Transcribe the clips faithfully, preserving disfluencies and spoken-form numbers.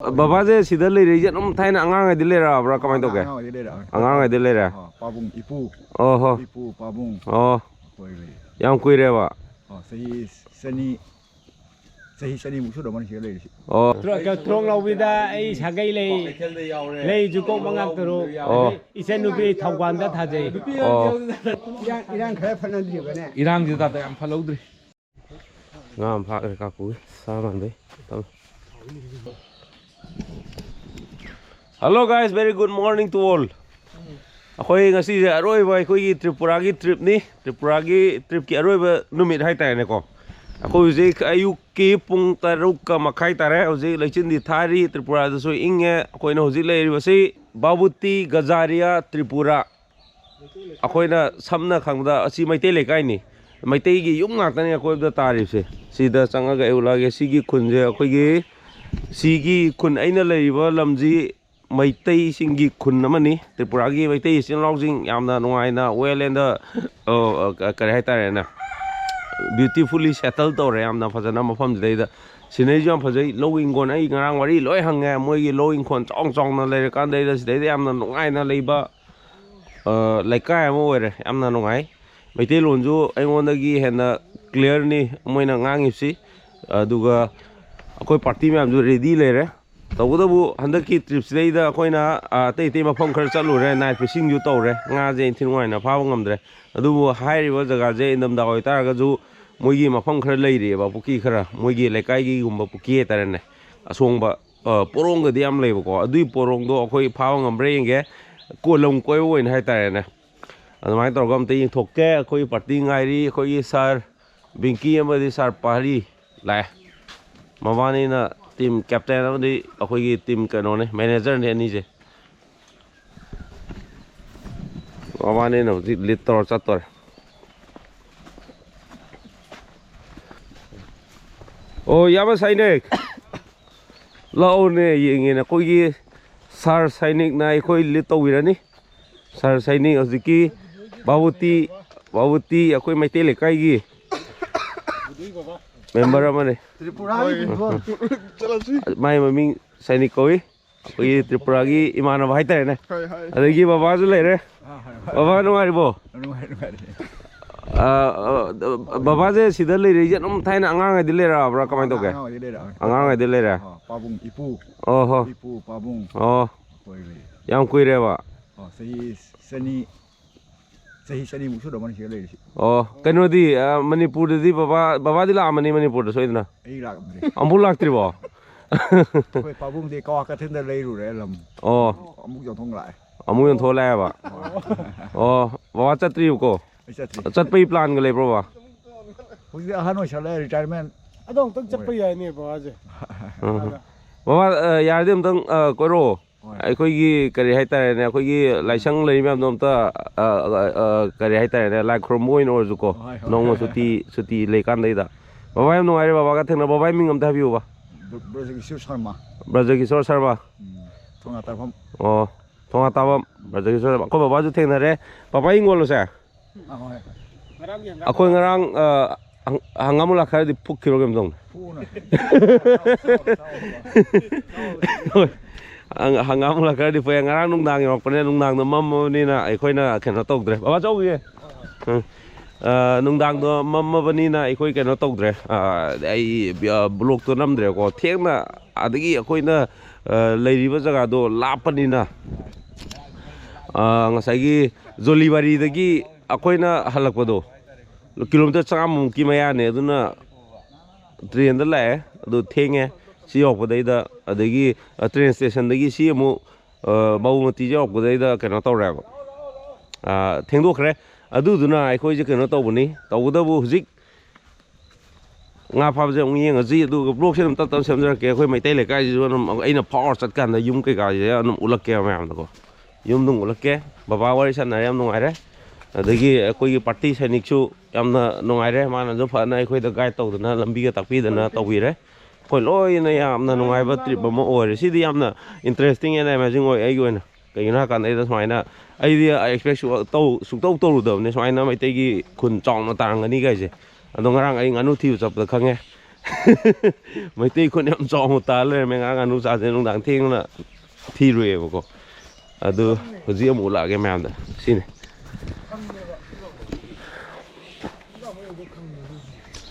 ꯕꯕꯥꯁꯦ ꯁꯤꯗ ꯂꯩꯔꯛꯏꯁꯦ ꯑꯗꯨꯝ ꯊꯥꯏꯅ ꯑꯉꯥꯡꯉꯩꯗꯤ ꯂꯩꯔꯛꯑꯕ꯭ꯔꯥ? ꯀꯃꯥꯏꯅ ꯇꯧꯒꯦ? ꯑꯉꯥꯡꯉꯩꯗꯤ ꯂꯩꯔꯛꯑꯦ꯫ ꯑꯉꯥꯡꯉꯩꯗꯤ ꯂꯩꯔꯦ? ꯑꯣ, ꯄꯥꯕꯨꯡ, ꯏꯄꯨ꯫ ꯑꯣ ꯍꯣ꯫ ꯏꯄꯨ, ꯄꯥꯕꯨꯡ꯫ ꯑꯣ꯫ ꯑꯩꯈꯣꯏ ꯂꯩ꯫ ꯌꯥꯝ ꯀꯨꯏꯔꯦꯕ? ꯑꯣ, ꯆꯍꯤ ꯆꯅꯤ, ꯆꯍꯤ ꯆꯅꯤꯃꯨꯛ ꯁꯨꯔꯝꯃꯅꯤ ꯁꯤꯗ ꯂꯩꯔꯤꯁꯤ꯫ ꯑꯣ꯫ ꯇ꯭ꯔꯣ-, ꯀ-, ꯊꯣꯡ ꯂꯧꯕꯤꯗ ꯑꯩ ꯁꯥꯒꯩ ꯂꯩ꯫ ꯂꯩꯁꯨ ꯀꯣꯛ ꯃꯉꯥ ꯇꯔꯨꯛ꯫ ꯑꯣ꯫ ꯑꯗꯩ ꯏꯆꯟꯅꯨꯄꯤ ꯊꯧꯕꯥꯜꯗ ꯊꯥꯖꯩ꯫ ꯑꯣ꯫ ꯏꯔꯥꯡ, ꯏꯔꯥꯡ ꯈꯔ ꯐꯅꯗ꯭ꯔꯤꯕꯅꯦ꯫ ꯏꯔꯥꯡꯁꯦ ꯇꯥꯇ ꯌꯥꯝ ꯐꯠꯍꯧꯗ꯭ꯔꯤ꯫ ꯉꯥ ꯑꯃ ꯐꯥꯈ꯭ꯔꯦ ꯀꯥꯀꯨꯒꯤ ꯁꯥ ꯃꯥꯟꯕꯩ꯫ ꯇꯞꯅ꯫ Hello guys, very good morning to all. ꯑꯩꯈꯣꯏ ꯉꯁꯤꯁꯦ ꯑꯔꯣꯏꯕ ꯑꯩꯈꯣꯏꯒꯤ ꯇ꯭ꯔꯤꯄꯨꯔꯥꯒꯤ ꯇ꯭ꯔꯤꯞꯅꯤ꯫ ꯇ꯭ꯔꯤꯄꯨꯔꯥꯒꯤ ꯇ꯭ꯔꯤꯞꯀꯤ ꯑꯔꯣꯏꯕ ꯅꯨꯃꯤꯠ ꯍꯥꯏꯇꯥꯔꯦꯅꯦꯀꯣ꯫ ꯑꯩꯈꯣꯏ ꯍꯧꯖꯤꯛ ꯑꯌꯨꯛꯀꯤ ꯄꯨꯡ ꯇꯔꯨꯛꯀ ꯃꯈꯥꯏ ꯇꯥꯔꯦ꯫ ꯍꯧꯖꯤꯛ ꯂꯩꯆꯤꯟꯗꯤ ꯊꯥꯔꯤ, ꯇ꯭ꯔꯤꯄꯨꯔꯥꯗꯁꯨ ꯏꯪꯉꯦ꯫ ꯑꯩꯈꯣꯏꯅ ꯍꯧꯖꯤꯛ ꯂꯩꯔꯤꯕꯁꯤ ꯕꯥꯕꯨꯇꯤ ꯒꯖꯥꯔꯤꯌꯥ, ꯇ꯭ꯔꯤꯄꯨꯔꯥ꯫ ꯑꯩꯈꯣꯏꯅ ꯁꯝꯅ ꯈꯪꯕꯗ ꯑꯁꯤ ꯃꯩꯇꯩ ꯂꯩꯀꯥꯏꯅꯤ꯫ ꯃꯩꯇꯩꯒꯤ ꯌꯨꯝ ꯉꯥꯛꯇꯅꯤ ꯑꯀꯣꯏꯕꯗ ꯇꯥꯔꯤꯕꯁꯦ꯫ ꯁꯤꯗ ꯆꯪꯉꯒ ꯑꯩ ꯎꯠꯂꯛꯑꯒꯦ꯫ ꯁꯤꯒꯤ ꯈꯨꯟꯁꯦ ꯑꯩꯈꯣꯏꯒꯤ, ꯁꯤꯒꯤ ꯈꯨꯟ ꯑꯩꯅ ꯂꯩꯔꯤꯕ ꯂꯝꯁꯤ ꯃꯩꯇꯩꯁꯤꯡꯒꯤ ꯈꯨꯟ ꯑꯃꯅꯤ꯫ ꯇ꯭ꯔꯤꯄꯨꯔꯥꯒꯤ ꯃꯩꯇꯩ ꯏꯆꯤꯜ ꯏꯅꯥꯎꯁꯤꯡ ꯌꯥꯝꯅ ꯅꯨꯡꯉꯥꯏꯅ, well and, ꯑ, ꯑ, ꯀꯔꯤ ꯍꯥꯏꯇꯥꯔꯦꯅꯦ, beautifully settle ꯇꯧꯔꯦ꯫ ꯌꯥꯝꯅ ꯐꯖꯅ ꯃꯐꯝꯁꯤꯗꯩꯗ꯫ Scenery ꯁꯨ ꯌꯥꯝ ꯐꯖꯩ꯫ ꯂꯧ ꯏꯪꯈꯣꯜ ꯑꯩ ꯉꯔꯥꯡ ꯋꯥꯔꯤ ꯂꯣꯏ ꯍꯪꯉꯦ꯫ ꯃꯣꯏꯒꯤ ꯂꯧ ꯏꯪꯈꯣꯜ ꯆꯥꯎꯅ ꯆꯥꯎꯅ ꯂꯩꯔꯀꯥꯟꯗꯩꯗ ꯁꯤꯗꯩꯗ ꯌꯥꯝꯅ ꯅꯨꯡꯉꯥꯏꯅ ꯂꯩꯕ, ꯑ, ꯂꯩꯀꯥꯏ ꯑꯃ ꯑꯣꯏꯔꯦ꯫ ꯌꯥꯝꯅ ꯅꯨꯡꯉꯥꯏ꯫ ꯃꯩꯇꯩꯂꯣꯟꯁꯨ ꯑꯩꯉꯣꯟꯗꯒꯤ ꯍꯦꯟꯅ clear ꯅꯤ ꯃꯣꯏꯅ ꯉꯥꯡꯉꯤꯕꯁꯤ꯫ ꯑꯗꯨꯒ ꯑꯩꯈꯣꯏ party ꯃꯌꯥꯝꯁꯨ ready ꯂꯩꯔꯦ꯫ ꯇꯧꯕꯇꯕꯨ ꯍꯟꯗꯛꯀꯤ trip ꯁꯤꯗꯩꯗ ꯑꯩꯈꯣꯏꯅ, ꯑ, ꯑꯇꯩ ꯑꯇꯩ ꯃꯐꯝ ꯈꯔ ꯆꯠꯂꯨꯔꯦ, night fishing ꯁꯨ ꯇꯧꯔꯦ꯫ ꯉꯥꯁꯦ ꯏꯟꯊꯤ ꯅꯨꯡꯉꯥꯏꯅ ꯐꯥꯕ ꯉꯝꯗ꯭ꯔꯦ꯫ ꯑꯗꯨꯕꯨ ꯍꯥꯏꯔꯤꯕ ꯖꯒꯥꯁꯦ ꯏꯪꯊꯝꯊꯥ ꯑꯣꯏꯇꯥꯔꯒꯁꯨ ꯃꯣꯏꯒꯤ ꯃꯐꯝ ꯈꯔ ꯂꯩꯔꯤꯑꯕ, ꯄꯨꯈ꯭ꯔꯤ ꯈꯔ, ꯃꯣꯏꯒꯤ ꯂꯩꯀꯥꯏꯒꯤꯒꯨꯝꯕ ꯄꯨꯈ꯭ꯔꯤ ꯍꯥꯏꯇꯥꯔꯦꯅꯦ, ꯑꯁꯣꯡꯕ, ꯑ, ꯄꯣꯔꯣꯡꯒꯗꯤ ꯌꯥꯝ ꯂꯩꯕꯀꯣ꯫ ꯑꯗꯨꯒꯤ ꯄꯣꯔꯣꯡꯗꯣ ꯑꯩꯈꯣꯏ ꯐꯥꯕ ꯉꯝꯕ꯭ꯔꯥ ꯌꯦꯡꯒꯦ꯫ ꯀꯣ-, ꯂꯝ ꯀꯣꯏꯕ ꯑꯣꯏꯅ ꯍꯥꯏꯇꯥꯔꯦꯅꯦ꯫ ꯑꯗꯨꯃꯥꯏꯅ ꯇꯧꯔꯒ ꯑꯝꯇ ꯌꯦꯡꯊꯣꯛꯀꯦ꯫ ꯑꯩꯈꯣꯏꯒꯤ party ꯉꯥꯏꯔꯤ꯫ ꯑꯩꯈꯣꯏꯒꯤ sir ꯕꯤꯡꯀꯤ ꯑꯃꯗꯤ sir ꯄꯥꯔꯤ ꯂꯥꯛꯑꯦ꯫ ꯃꯕꯥꯅꯤꯅ team captain ꯑꯃꯗꯤ ꯑꯩꯈꯣꯏꯒꯤ team ꯀꯩꯅꯣꯅꯦ, manager ꯅꯦ ꯑꯅꯤꯁꯦ꯫ ꯃꯕꯥꯅꯤꯅ ꯍꯧꯖꯤꯛ lead ꯇꯧꯔ ꯆꯠꯇꯣꯔꯦ꯫ ꯑꯣ, ꯏꯌꯥꯝꯕ ꯁꯥꯏꯅꯤꯛ꯫ ꯂꯥꯛꯑꯣꯅꯦ, ꯌꯦꯡꯉꯦꯅꯦ꯫ ꯑꯩꯈꯣꯏꯒꯤ sir ꯁꯥꯏꯅꯤꯛꯅ ꯑꯩꯈꯣꯏ lead ꯇꯧꯕꯤꯔꯅꯤ꯫ Sir ꯁꯥꯏꯅꯤꯛ ꯍꯧꯖꯤꯛꯀꯤ ꯕꯥꯕꯨꯇꯤ, ꯕꯥꯕꯨꯇꯤ ꯑꯩꯈꯣꯏ ꯃꯩꯇꯩ ꯂꯩꯀꯥꯏꯒꯤ member ꯑꯃꯅꯤ꯫ ꯇ꯭ꯔꯤꯄꯨꯔꯥꯒꯤ ꯕꯤꯝꯕꯣꯜ꯫ ꯃꯥꯏ ꯃꯃꯤꯡ ꯁꯥꯏꯅꯤꯛ ꯀꯧꯏ꯫ ꯑꯩꯈꯣꯏꯒꯤ ꯇ꯭ꯔꯤꯄꯨꯔꯥꯒꯤ ꯏꯃꯥꯟꯅꯕ ꯍꯥꯏꯇꯥꯔꯦꯅꯦ꯫ ꯍꯣꯏ, ꯍꯣꯏ꯫ ꯑꯗꯒꯤ ꯕꯕꯥꯁꯨ ꯂꯩꯔꯦ꯫ ꯑꯥ, ꯍꯣꯏ, ꯍꯣꯏ꯫ ꯕꯕꯥ ꯅꯨꯡꯉꯥꯏꯔꯤꯕꯣ? ꯅꯨꯡꯉꯥꯏꯔꯤ, ꯅꯨꯡꯉꯥꯏꯔꯤ꯫ ꯑꯥ, ꯑꯥ, ꯕꯕꯥꯁꯦ ꯁꯤꯗ ꯂꯩꯔꯛꯏꯁꯦ ꯑꯗꯨꯝ ꯊꯥꯏꯅ ꯑꯉꯥꯡꯉꯩꯗꯤ ꯂꯩꯔꯛꯑꯕ꯭ꯔꯥ? ꯀꯃꯥꯏꯅ ꯇꯧꯒꯦ? ꯑꯉꯥꯡ ꯑꯣꯏꯗꯤ ꯂꯩꯔꯛꯑꯕꯅꯤ꯫ ꯑꯉꯥꯡ ꯑꯣꯏꯗꯤ ꯂꯩꯔꯦ? ꯑꯣ, ꯄꯥꯕꯨꯡ, ꯏꯄꯨ꯫ ꯑꯣ ꯍꯣ꯫ ꯏꯄꯨ ꯄꯥꯕꯨꯡ꯫ ꯑꯣ꯫ ꯑꯩꯈꯣꯏ ꯂꯩ꯫ ꯌꯥꯝ ꯀꯨꯏꯔꯦꯕ? ꯑꯣ, ꯆꯍꯤ ꯆꯅꯤ, ꯆꯍꯤ ꯆꯅꯤꯃꯨꯛ ꯁꯨꯔꯝꯃꯅꯤ ꯁꯤꯗ ꯂꯩꯔꯤꯁꯤ꯫ ꯑꯣ, ꯀꯩꯅꯣꯗꯤ, ꯑ, ꯃꯅꯤꯄꯨꯔꯗꯗꯤ ꯕꯕꯥ, ꯕꯕꯥꯗꯤ ꯂꯥꯛꯑꯝꯃꯅꯤ ꯃꯅꯤꯄꯨꯔꯗ ꯁꯣꯏꯗꯅ? ꯑꯩ ꯂꯥꯛꯑꯝꯗ꯭ꯔꯦ꯫ ꯑꯃꯨꯛ ꯂꯥꯛꯇ꯭ꯔꯤꯕꯣ? ꯑꯩꯈꯣꯏ ꯄꯥꯕꯨꯡꯗꯤ ꯀꯋꯥ ꯀꯩꯊꯦꯜꯗ ꯂꯩꯔꯨꯔꯦ ꯂꯝ꯫ ꯑꯣ꯫ ꯑꯃꯨꯛ ꯌꯣꯟꯊꯣꯛ ꯂꯥꯛꯑꯦ꯫ ꯑꯃꯨꯛ ꯌꯣꯟꯊꯣꯛ ꯂꯥꯛꯑꯦꯕ? ꯑꯣ, ꯕꯕꯥ ꯆꯠꯇ꯭ꯔꯤꯕꯀꯣ? ꯑꯩ ꯆꯠꯇ꯭ꯔꯤ꯫ ꯆꯠꯄꯒꯤ ꯄ꯭ꯂꯥꯟꯒ ꯂꯩꯕ꯭ꯔꯣꯕ? ꯍꯧꯖꯤꯛꯇꯤ ꯑꯍꯟ ꯑꯣꯏꯁꯜꯂꯛꯑꯦ, ꯔꯤꯇꯥꯌꯔꯃꯦꯟ꯫ ꯑꯗꯣ ꯑꯃꯨꯛꯇꯪ ꯆꯠꯄ ꯑꯣꯏꯔꯦ꯫ ꯌꯥꯏꯅꯦ ꯕꯕꯥꯁꯦ꯫ ꯎꯝ꯫ ꯕꯕꯥ, ꯑ, ꯌꯥꯔꯗꯤ ꯑꯃꯨꯛꯇꯪ, ꯑ, ꯀꯣꯏꯔꯛꯑꯣ꯫ ꯍꯣꯏ꯫ ꯑꯩꯈꯣꯏꯒꯤ ꯀꯔꯤ ꯍꯥꯏꯇꯥꯔꯦꯅꯦ, ꯑꯩꯈꯣꯏꯒꯤ ꯂꯥꯏꯁꯪ ꯂꯩꯔꯤ ꯃꯌꯥꯝꯗꯣ ꯑꯝꯇ, ꯑ, ꯑ, ꯑ, ꯀꯔꯤ ꯍꯥꯏꯇꯥꯔꯦꯅꯦ, ꯂꯥꯏ ꯈꯨꯔꯨꯝꯕ ꯑꯣꯏꯅ ꯑꯣꯏꯔꯁꯨꯀꯣ, ꯍꯣꯏ, ꯍꯣꯏ, ꯅꯣꯡꯃ ꯍꯣꯏ, ꯁꯨꯇꯤ, ꯍꯣꯏ꯫ ꯁꯨꯇꯤ ꯂꯩꯀꯥꯟꯗꯩꯗ꯫ ꯕꯕꯥ, ꯌꯥꯝ ꯅꯨꯡꯉꯥꯏꯔꯦ ꯕꯕꯥꯒ ꯊꯦꯡꯅ꯫ ꯕꯕꯥꯒꯤ ꯃꯤꯡ ꯑꯝꯇ ꯍꯥꯏꯕꯤꯌꯨꯕ꯫ ꯕ꯭ꯔ-, ꯕ꯭ꯔꯖꯀꯤꯁꯣꯔ ꯁꯔꯃ꯫ ꯕ꯭ꯔꯖꯀꯤꯁꯣꯔ ꯁꯔꯃ꯫ ꯎꯝ, ꯊꯣꯉꯥ ꯇꯥꯐꯝ꯫ ꯑꯣ, ꯊꯣꯉꯥ ꯇꯥꯐꯝ ꯕ꯭ꯔꯖꯀꯤꯁꯣꯔ ꯁꯔꯃ꯫ ꯑꯩꯈꯣꯏ ꯕꯕꯥꯁꯨ ꯊꯦꯡꯅꯔꯦ꯫ ꯕꯕꯥ ꯍꯤꯡꯒꯣꯜꯂꯣꯁꯦ? ꯑꯥ, ꯍꯣꯏ꯫ ꯑꯩꯈꯣꯏ ꯉꯔꯥꯡ, ꯑ, ꯍꯪ-, ꯍꯪꯒꯥꯝ ꯃꯨꯂꯥ ꯈꯔꯗꯤ ꯐꯨꯛꯈꯤꯕ꯭ꯔꯣ ꯀꯩꯅꯣꯝ ꯇꯧꯅꯤ꯫ ꯐꯨꯅ꯫ ꯍꯣꯏ꯫ ꯍꯪ-, ꯍꯪꯒꯥꯝ ꯃꯨꯂꯥ ꯈꯔꯗꯤ ꯐꯨꯛꯑꯦ꯫ ꯉꯔꯥꯡ ꯅꯨꯡꯗꯥꯡ ꯌꯧꯔꯛꯄꯅꯦ, ꯅꯨꯡꯗꯥꯡꯗꯣ ꯃꯝꯃꯕꯅꯤꯅ ꯑꯩꯈꯣꯏꯅ ꯀꯩꯅꯣ ꯇꯧꯗ꯭ꯔꯦ꯫ ꯕꯕꯥ ꯆꯧꯈꯤꯒꯦ꯫ ꯎꯝ꯫ ꯑ, ꯅꯨꯡꯗꯥꯡꯗꯣ ꯃꯝꯃꯕꯅꯤꯅ ꯑꯩꯈꯣꯏ ꯀꯩꯅꯣ ꯇꯧꯗ꯭ꯔꯦ꯫ ꯑ, ꯑꯩ, ꯑ, ꯕ꯭ꯂꯣꯛꯇꯣ ꯅꯝꯗ꯭ꯔꯦꯀꯣ꯫ ꯊꯦꯡꯅ ꯑꯗꯒꯤ ꯑꯩꯈꯣꯏꯅ, ꯑ, ꯂꯩꯔꯤꯕ ꯖꯒꯥꯗꯣ ꯂꯥꯞꯄꯅꯤꯅ, ꯑ, ꯉꯁꯥꯏꯒꯤ ꯖꯣꯂꯤꯕꯥꯔꯤꯗꯒꯤ ꯑꯩꯈꯣꯏꯅ ꯍꯜꯂꯛꯄꯗꯣ ꯀꯤꯂꯣꯃꯤꯇꯔ ꯆꯥꯝꯃꯃꯨꯛꯀꯤ ꯃꯌꯥꯅꯦ꯫ ꯑꯗꯨꯅ ꯇ꯭ꯔꯦꯟꯗ ꯂꯥꯛꯑꯦ, ꯑꯗꯨ ꯊꯦꯡꯉꯦ꯫ ꯁꯤ ꯌꯧꯔꯛꯄꯗꯩꯗ, ꯑꯗꯒꯤ, ꯑ, ꯇ꯭ꯔꯦꯟ ꯁ꯭ꯇꯦꯁꯟꯗꯒꯤ ꯁꯤ ꯑꯃꯨꯛ, ꯑ, ꯕꯥꯕꯨꯃꯇꯤꯁꯦ ꯌꯧꯔꯛꯄꯗꯩꯗ ꯀꯩꯅꯣ ꯇꯧꯔꯦꯕ, ꯑ, ꯊꯦꯡꯗꯣꯛꯈ꯭ꯔꯦ꯫ ꯑꯗꯨꯗꯨꯅ ꯑꯩꯈꯣꯏꯁꯦ ꯀꯩꯅꯣ ꯇꯧꯕꯅꯤ, ꯇꯧꯕꯇꯕꯨ ꯍꯧꯖꯤꯛ ꯉꯥ ꯐꯥꯕꯁꯦ ꯑꯃꯨꯛ ꯌꯦꯡꯉꯁꯤ, ꯑꯗꯨꯒ ꯕ꯭ꯂꯣꯛꯁꯦ ꯑꯗꯨꯝ ꯇꯞ ꯇꯞ ꯁꯦꯝꯖꯔꯛꯀꯦ꯫ ꯑꯩꯈꯣꯏ ꯃꯩꯇꯩ ꯂꯩꯀꯥꯏꯁꯤꯁꯨ ꯑꯗꯨꯝ ꯑꯩꯅ ꯐꯥꯎꯔ ꯆꯠꯀꯥꯟꯗ ꯌꯨꯝ ꯀꯩꯀꯥꯁꯦ ꯑꯗꯨꯝ ꯎꯠꯂꯛꯀꯦ ꯃꯌꯥꯝꯗꯀꯣ꯫ ꯌꯨꯝꯗ ꯑꯃꯨꯛ ꯎꯠꯂꯛꯀꯦ꯫ ꯕꯕꯥ ꯋꯥꯔꯤ ꯁꯥꯟꯅꯔꯦ, ꯌꯥꯝ ꯅꯨꯡꯉꯥꯏꯔꯦ꯫ ꯑꯗꯒꯤ ꯑꯩꯈꯣꯏꯒꯤ ꯄꯥꯔꯇꯤ ꯁꯥꯏꯅꯤꯛꯁꯨ ꯌꯥꯝꯅ ꯅꯨꯡꯉꯥꯏꯔꯦ, ꯃꯥꯅꯁꯨ ꯐꯖꯅ ꯑꯩꯈꯣꯏꯗ ꯒꯥꯏꯗ ꯇꯧꯗꯅ, ꯂꯝꯕꯤꯒ ꯇꯥꯛꯄꯤꯗꯅ ꯇꯧꯕꯤꯔꯦ꯫ ꯑꯩꯈꯣꯏ ꯂꯣꯏꯅ ꯌꯥꯝꯅ ꯅꯨꯡꯉꯥꯏꯕ ꯇ꯭ꯔꯤꯞ ꯑꯃ ꯑꯣꯏꯔꯦ꯫ ꯁꯤꯗꯤ ꯌꯥꯝꯅ ꯏꯟꯇꯔꯦꯁꯇꯤꯡ ꯑꯦꯟ ꯑꯦꯃꯦꯖꯤꯡ ꯑꯣꯏ ꯑꯩꯒꯤ ꯑꯣꯏꯅ꯫ ꯀꯩꯒꯤꯅꯣ ꯍꯥꯏꯀꯥꯟꯗ ꯑꯩꯗ ꯁꯨꯃꯥꯏꯅ, ꯑꯩꯗꯤ ꯑꯦꯛꯁꯄꯦꯛ ꯁꯨꯛꯇꯧ, ꯁꯨꯛꯇꯧ ꯇꯧꯔꯨꯗꯕꯅꯦ ꯁꯨꯃꯥꯏꯅ ꯃꯩꯇꯩꯒꯤ ꯈꯨꯟ ꯆꯥꯎꯅ ꯇꯥꯔꯝꯒꯅꯤ ꯀꯥꯏꯁꯦ꯫ ꯑꯗꯣ ꯉꯔꯥꯡ ꯑꯩ ꯉꯥꯅꯨ ꯊꯤꯕ ꯆꯠꯄꯗ ꯈꯪꯉꯦ꯫ ꯃꯩꯇꯩ ꯈꯨꯟ ꯌꯥꯝ ꯆꯥꯎꯅ ꯇꯥ ꯂꯩꯔꯝꯃꯦ꯫ ꯉꯔꯥꯡ ꯉꯥꯅꯨ ꯆꯥꯁꯦ ꯅꯨꯡꯗꯥꯡ ꯊꯦꯡꯅ ꯊꯤꯔꯨꯏꯌꯦꯕꯀꯣ꯫ ꯑꯗꯨ ꯍꯧꯖꯤꯛ ꯑꯃꯨꯛ ꯎꯠꯂꯛꯑꯒꯦ ꯃꯌꯥꯝꯗ꯫ ꯁꯤꯅꯤ꯫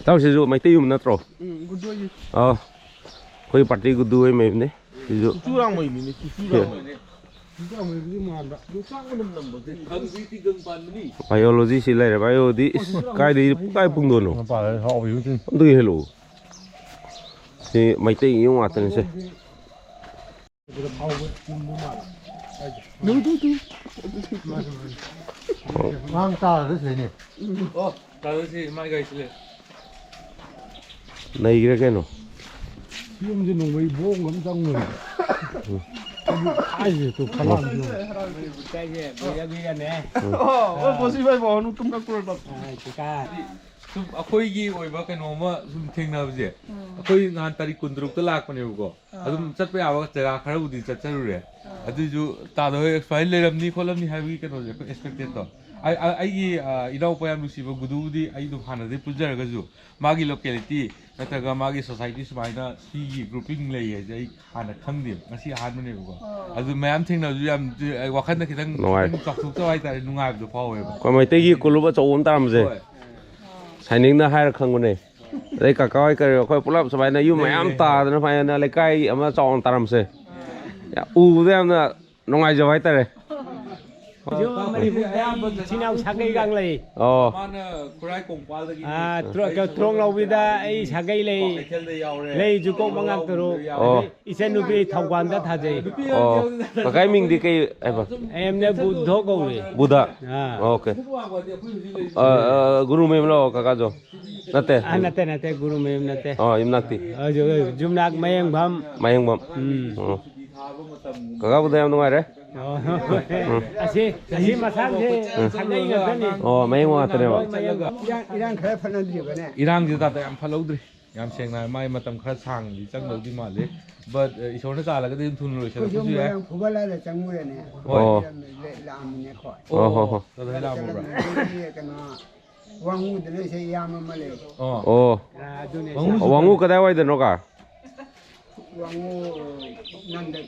ꯏꯇꯥꯎ, ꯁꯤꯁꯨ ꯃꯩꯇꯩ ꯌꯨꯝ ꯅꯠꯇ꯭ꯔꯣ? ꯎꯝ, ꯒꯨꯗꯣꯏꯒꯤ꯫ ꯑꯥ, ꯑꯩꯈꯣꯏ ꯄꯥꯔꯇꯤ ꯒꯨꯗꯨ ꯍꯣꯏ ꯃꯌꯨꯝꯅꯤ꯫ ꯁꯤꯁꯨ꯫ ꯆꯨꯔꯥꯡꯃꯩ ꯃꯤꯅꯤ, ꯆꯨꯔꯥꯡꯃꯩ꯫ ꯆꯨꯔꯥꯡꯃꯩꯕꯨꯗꯤ ꯃꯥꯟꯕ꯫ ꯌꯣꯡꯆꯥꯛ ꯃꯅꯝ ꯅꯝꯕꯁꯦ꯫ ꯕꯥꯏꯑꯣꯂꯣꯖꯤ ꯁꯤ ꯂꯩꯔꯦ꯫ ꯕꯥꯏꯑꯣꯗꯤ ꯏꯁ, ꯀꯥꯏꯗꯩ ꯄꯨꯡꯀꯥꯏ ꯄꯨꯡꯗꯣꯏꯅꯣ? ꯃꯄꯥꯟꯗ ꯍꯥꯎꯕ ꯌꯨꯝ꯫ ꯑꯝꯇ ꯍꯦꯛꯍꯜꯂꯛꯑꯣ꯫ ꯁꯤ ꯃꯩꯇꯩ ꯌꯨꯝ ꯉꯥꯛꯇꯅꯤ ꯁꯦ꯫ ꯉꯥꯡ ꯇꯥꯔꯒ ꯁꯤꯅꯦ꯫ ꯑꯣ, ꯇꯥꯗ ꯁꯤ ꯃꯥꯏ ꯒꯥꯔꯤ ꯁꯤ ꯂꯩ꯫ ꯅꯩꯒ꯭ꯔꯦ ꯀꯩꯅꯣ꯫ ꯌꯨꯝꯁꯦ ꯅꯣꯡꯃꯩ ꯕꯣꯝ ꯑꯃ ꯆꯪꯉꯨꯔꯦ꯫ ꯍꯥꯏꯁꯦ ꯇꯨ ꯐꯂꯥꯡ꯫ ꯑꯣ, ꯑꯣ, ꯕꯣꯁꯤ ꯚꯥꯏ, ꯕꯥꯎ ꯅꯨꯡ ꯇꯨꯝ ꯀꯛꯄ꯭ꯔꯣ? ꯁꯨꯝ ꯑꯩꯈꯣꯏꯒꯤ ꯑꯣꯏꯕ ꯀꯩꯅꯣꯝꯃ ꯁꯨꯝ ꯊꯦꯡꯅꯕꯁꯦ, ꯑꯩꯈꯣꯏ ꯅꯍꯥꯟ ꯇꯥꯔꯤꯛ ꯀꯨꯟꯇꯔꯨꯛꯇ ꯂꯥꯛꯄꯅꯦꯕꯀꯣ꯫ ꯑꯗꯨꯝ ꯆꯠꯄ ꯌꯥꯕ ꯖꯒꯥ ꯈꯔꯕꯨꯗꯤ ꯆꯠꯆꯔꯨꯔꯦ꯫ ꯑꯗꯨꯏꯁꯨ ꯇꯥꯗ ꯍꯣꯏ ꯁꯨꯃꯥꯏꯅ ꯂꯩꯔꯝꯅꯤ ꯈꯣꯠꯂꯝꯅꯤ ꯍꯥꯏꯕꯒꯤ ꯀꯩꯅꯣꯁꯦ ꯑꯩꯈꯣꯏ ꯑꯦꯛꯁꯄꯦꯛꯇꯦꯠꯇꯣ꯫ ꯑꯩ, ꯑꯩ, ꯑꯩꯒꯤ, ꯑ, ꯏꯅꯥꯎꯄꯥ ꯌꯥꯝ ꯅꯨꯡꯁꯤꯕ ꯒꯨꯗꯨꯕꯨꯗꯤ ꯑꯩ ꯑꯗꯨꯝ ꯍꯥꯟꯅꯗꯩ ꯄꯨꯟꯖꯔꯒꯁꯨ, ꯃꯥꯒꯤ ꯂꯣꯀꯦꯂꯤꯇꯤ ꯅꯠꯇ꯭ꯔꯒ ꯃꯥꯒꯤ ꯁꯣꯁꯥꯏꯇꯤ ꯁꯨꯃꯥꯏꯅ ꯁꯤꯒꯤ ꯒ꯭ꯔꯨꯄꯤꯡ ꯂꯩ ꯍꯥꯏꯁꯦ ꯑꯩ ꯍꯥꯟꯅ ꯈꯪꯗꯦꯕ, ꯉꯁꯤ ꯑꯍꯥꯟꯕꯅꯦꯕꯀꯣ꯫ ꯑꯗꯨ ꯃꯌꯥꯝ ꯊꯦꯡꯅꯕꯁꯨ ꯌꯥꯝ, ꯑꯩ ꯋꯥꯈꯜꯗ ꯈꯤꯇꯪ, ꯅꯨꯡꯉꯥꯏ꯫ ꯈꯤꯇꯪ ꯆꯥꯎꯊꯣꯛꯆꯕ ꯍꯥꯏꯇꯥꯔꯦ, ꯅꯨꯡꯉꯥꯏꯕꯗꯣ ꯐꯥꯎꯋꯦꯕ꯫ ꯑꯩꯈꯣꯏ ꯃꯩꯇꯩꯒꯤ ꯀꯣꯂꯨꯞ ꯑꯆꯧꯕ ꯑꯃ ꯇꯥꯔꯝꯕꯁꯦ꯫ ꯍꯣꯏ꯫ ꯁꯥꯏꯅꯤꯡꯅ ꯍꯥꯏꯔ ꯈꯪꯕꯅꯦ꯫ ꯑꯗꯩ ꯀꯀꯥ ꯍꯣꯏ ꯀꯔꯤ ꯑꯩꯈꯣꯏ ꯄꯨꯂꯞ ꯁꯨꯃꯥꯏꯅ ꯌꯨꯝ ꯂꯩ, ꯃꯌꯥꯝ ꯂꯩ꯫ ꯇꯥꯗꯅ ꯁꯨꯃꯥꯏꯅ ꯂꯩꯀꯥꯏ ꯑꯃ ꯆꯥꯎꯅ ꯇꯥꯔꯝꯁꯦ꯫ ꯌꯥꯝ ꯎꯕꯗ ꯌꯥꯝꯅ ꯅꯨꯡꯉꯥꯏꯖꯕ ꯍꯥꯏꯇꯥꯔꯦ꯫ ꯑꯩꯁꯨ ꯃꯅꯤꯄꯨꯔꯗ ꯑꯩ ꯏꯆꯤꯟ ꯏꯅꯥꯎ ꯁꯥꯒꯩꯒ ꯂꯩ꯫ ꯑꯣ꯫ ꯃꯥꯅ ꯈꯨꯔꯥꯏ ꯀꯣꯡꯄꯥꯜꯗꯒꯤ꯫ ꯑꯥ, ꯇ꯭ꯔꯣ-, ꯀꯩꯅꯣ, ꯇ꯭ꯔꯣꯡ ꯂꯧꯕꯤꯗ ꯑꯩ ꯁꯥꯒꯩ ꯂꯩ꯫ ꯀꯩꯊꯦꯜꯗ ꯌꯥꯎꯔꯦ꯫ ꯂꯩꯁꯨ ꯀꯣꯛ ꯃꯉꯥ ꯇꯔꯨꯛ꯫ ꯑꯣ꯫ ꯑꯗꯩ ꯏꯆꯟꯅꯨꯄꯤ ꯊꯧꯕꯥꯜꯗ ꯊꯥꯖꯩ꯫ ꯑꯣ꯫ ꯀꯀꯥꯏ ꯃꯤꯡꯗꯤ ꯀꯩ ꯍꯥꯏꯕ? ꯑꯩ ꯑꯦꯝꯅ ꯕꯨꯙꯣ ꯀꯧꯏ꯫ ꯕꯨꯙ? ꯑꯥ꯫ ꯑꯣꯀꯦ꯫ ꯑ, ꯑ, ꯒꯨꯔꯨ ꯃꯌꯨꯝꯂꯣ ꯀꯀꯥꯁꯨ? ꯅꯠꯇꯦ꯫ ꯑꯥ, ꯅꯠꯇꯦ, ꯅꯠꯇꯦ, ꯒꯨꯔꯨ ꯃꯌꯨꯝ ꯅꯠꯇꯦ꯫ ꯑꯣ, ꯌꯨꯝꯅꯥꯛꯇꯤ? ꯑ, ꯌꯨ-, ꯌꯨꯝꯅꯥꯛ ꯃꯌꯦꯡꯕꯝ꯫ ꯃꯌꯦꯡꯕꯝ꯫ ꯎꯝ꯫ ꯑꯣ꯫ ꯀꯀꯥ ꯕꯨꯙ ꯌꯥꯝ ꯅꯨꯡꯉꯥꯏꯔꯦ꯫ ꯑꯣ꯫ ꯎꯝ꯫ ꯑꯁꯤ, ꯑꯁꯤ ꯃꯁꯥꯡꯁꯦ ꯎꯝ꯫ ꯁꯥꯒꯩ ꯉꯥꯛꯇꯅꯤ꯫ ꯑꯣ, ꯃꯌꯦꯡꯕꯝ ꯉꯥꯛꯇꯅꯦꯕ꯫ ꯏꯔꯥꯡ, ꯏꯔꯥꯡ ꯈꯔ ꯐꯠꯅꯗ꯭ꯔꯤꯕꯅꯦ꯫ ꯏꯔꯥꯡꯁꯦ ꯇꯥꯗ ꯌꯥꯝ ꯐꯠꯍꯧꯗ꯭ꯔꯤ꯫ ꯌꯥꯝ ꯁꯦꯡꯅ ꯍꯥꯏ, ꯃꯥꯏ ꯃꯇꯝ ꯈꯔ ꯁꯥꯡꯅꯗꯤ ꯆꯪꯗꯧꯗꯤ ꯃꯥꯜꯂꯤ꯫ But, ꯑ, ꯏꯁꯣꯔꯅ ꯆꯥꯜꯂꯒꯗꯤ ꯑꯗꯨꯝ ꯊꯨꯅ ꯑꯩꯈꯣꯏꯁꯨ ꯂꯣꯏꯁꯤꯜꯂꯛꯄꯁꯨ ꯌꯥꯏ꯫ ꯃꯌꯥꯝ ꯐꯨꯒꯠꯂꯒ ꯆꯪꯉꯨꯔꯦꯅꯦ꯫ ꯍꯣꯏ꯫ ꯑꯣ꯫ ꯂꯥꯛꯑꯝꯃꯤꯅꯦ ꯑꯩꯈꯣꯏ꯫ ꯑꯣ, ꯍꯣ, ꯍꯣ꯫ ꯑꯗꯨꯗ ꯂꯥꯛꯑꯝꯃꯕ꯭ꯔꯥ? ꯆꯠꯂꯝꯃꯦ꯫ ꯑꯗꯒꯤ ꯀꯩꯅꯣ, ꯋꯥꯡꯉꯨꯗ ꯂꯩꯁꯦ ꯏꯌꯥꯝꯕ ꯑꯃ ꯂꯩ꯫ ꯑꯣ꯫ ꯑꯣ꯫ ꯑꯗꯨꯅꯦ꯫ ꯋꯥꯡꯉꯨ ꯀꯗꯥꯏꯋꯥꯏꯗꯅꯣ ꯀꯥ? ꯋꯥꯡꯉꯨ ꯅꯟꯗ,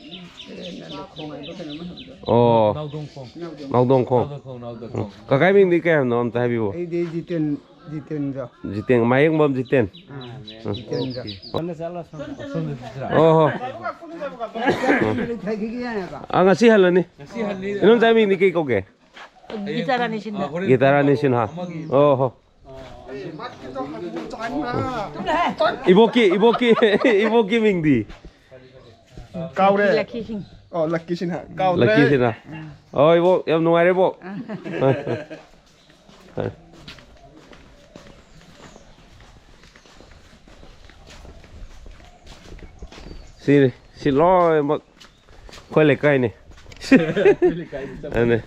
ꯅꯟꯗ ꯈꯣꯡ ꯍꯥꯏꯕ ꯀꯩꯅꯣꯝ ꯍꯥꯏꯕꯗꯣ꯫ ꯑꯣ꯫ ꯅꯥꯎꯗꯣꯡꯈꯣꯡ꯫ ꯅꯥꯎꯗꯣꯡ꯫ ꯅꯥꯎꯗꯣꯡꯈꯣꯡ꯫ ꯅꯥꯎꯗꯣꯡꯈꯣꯡ, ꯅꯥꯎꯗꯣꯡꯈꯣꯡ꯫ ꯀꯀꯥꯏ ꯃꯤꯡꯗꯤ ꯀꯩ ꯍꯥꯏꯕꯅꯣ ꯑꯝꯇ ꯍꯥꯏꯕꯤꯌꯨ꯫ ꯑꯩꯗꯤ ꯖꯤꯇꯦꯟ, ꯖꯤꯇꯦꯟꯗ꯭ꯔ꯫ ꯖꯤꯇꯦꯟ, ꯃꯥꯌꯦꯡꯕꯝ ꯖꯤꯇꯦꯟ꯫ ꯑꯥ, ꯎꯝ꯫ ꯖꯤꯇꯦꯟꯗ꯭ꯔ꯫ ꯑꯣ ꯍꯣ꯫ ꯂꯩꯊꯈꯤꯒꯦ ꯍꯥꯏꯕ꯫ ꯑꯥ, ꯉꯁꯤ ꯍꯜꯂꯅꯤ꯫ ꯉꯁꯤ ꯍꯜꯂꯤ꯫ ꯏꯅꯣꯝꯆꯥ ꯃꯤꯡꯗꯤ ꯀꯩ ꯀꯧꯒꯦ? ꯒꯤꯇꯥꯔꯥꯅꯤ ꯁꯤꯟꯍꯥ꯫ ꯒꯤꯇꯥꯔꯥꯅꯤ ꯁꯤꯟꯍꯥ꯫ ꯑꯣ ꯍꯣ꯫ ꯏꯕꯣꯛꯀꯤ, ꯏꯕꯣꯛꯀꯤ, ꯏꯕꯣꯛꯀꯤ ꯃꯤꯡꯗꯤ? ꯀꯥꯎꯔꯦ꯫ ꯂꯛꯀꯤ ꯁꯤꯡ꯫ ꯑꯣ, ꯂꯛꯀꯤ ꯁꯤꯟꯍꯥ꯫ ꯀꯥꯎꯗ꯭ꯔꯦ꯫ ꯂꯛꯀꯤ ꯁꯤꯟꯍꯥ꯫ ꯑꯣ, ꯏꯕꯣꯛ, ꯌꯥꯝ ꯅꯨꯡꯉꯥꯏꯔꯦ, ꯏꯕꯣꯛ꯫ ꯁꯤꯅꯤ, ꯁꯤ ꯂꯣꯏꯅꯃꯛ ꯑꯩꯈꯣꯏ ꯂꯩꯀꯥꯏꯅꯤ꯫ ꯑꯗꯨꯅꯦ꯫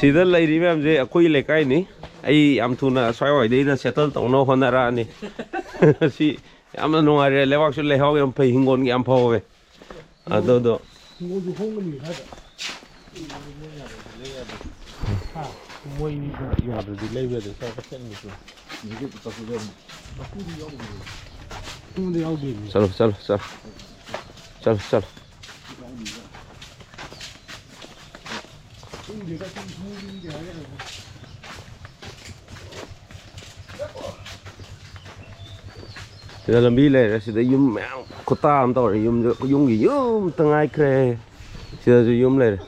ꯁꯤꯗ ꯂꯩꯔꯤ ꯃꯌꯥꯝꯁꯦ ꯑꯩꯈꯣꯏ ꯂꯩꯀꯥꯏꯅꯤ꯫ ꯑꯩ ꯌꯥꯝ ꯊꯨꯅ ꯁ꯭ꯋꯥꯏꯋꯥꯏꯗ ꯑꯩꯅ ꯁꯦꯇꯜ ꯇꯧꯅꯕ ꯍꯣꯠꯅꯔꯛꯑꯅꯤ꯫ ꯁꯤ ꯌꯥꯝꯅ ꯅꯨꯡꯉꯥꯏꯔꯦ꯫ ꯂꯩꯕꯥꯛꯁꯨ ꯂꯩꯍꯥꯎ ꯌꯥꯝ ꯐꯩ, ꯍꯤꯡꯒꯣꯜꯒꯤ ꯌꯥꯝ ꯐꯍꯧꯋꯦ꯫ ꯑꯗꯨꯗꯣ ꯍꯤꯡꯒꯣꯜꯁꯨ ꯍꯣꯡꯒꯅꯤ ꯁ꯭ꯋꯥꯏꯗ꯫ ꯍꯥ? ꯃꯣꯏ ꯌꯥꯗ꯭ꯔꯗꯤ ꯂꯩꯕ ꯌꯥꯗꯦ꯫ ꯁ꯭ꯋꯥꯏꯗ ꯆꯠꯅꯤꯡꯕꯁꯨ꯫ ꯑꯩꯉꯣꯟꯗ ꯌꯥꯎꯗꯦꯃꯤ꯫ ꯆꯠꯂꯣ, ꯆꯠꯂꯣ, ꯆꯠꯂꯣ꯫ ꯆꯠꯂꯣ, ꯆꯠꯂꯣ꯫ ꯁꯤꯗ ꯂꯝꯕꯤ ꯂꯩꯔꯦ꯫ ꯁꯤꯗ ꯌꯨꯝ ꯃꯌꯥꯝ ꯈꯨꯇꯥ ꯑꯃ ꯇꯧꯔꯦ꯫ ꯌꯨꯝꯁꯨ ꯌꯨꯝꯒꯤ ꯌꯨꯝꯇ ꯉꯥꯏꯈ꯭ꯔꯦ꯫ ꯁꯤꯗꯁꯨ ꯌꯨꯝ ꯂꯩꯔꯦ꯫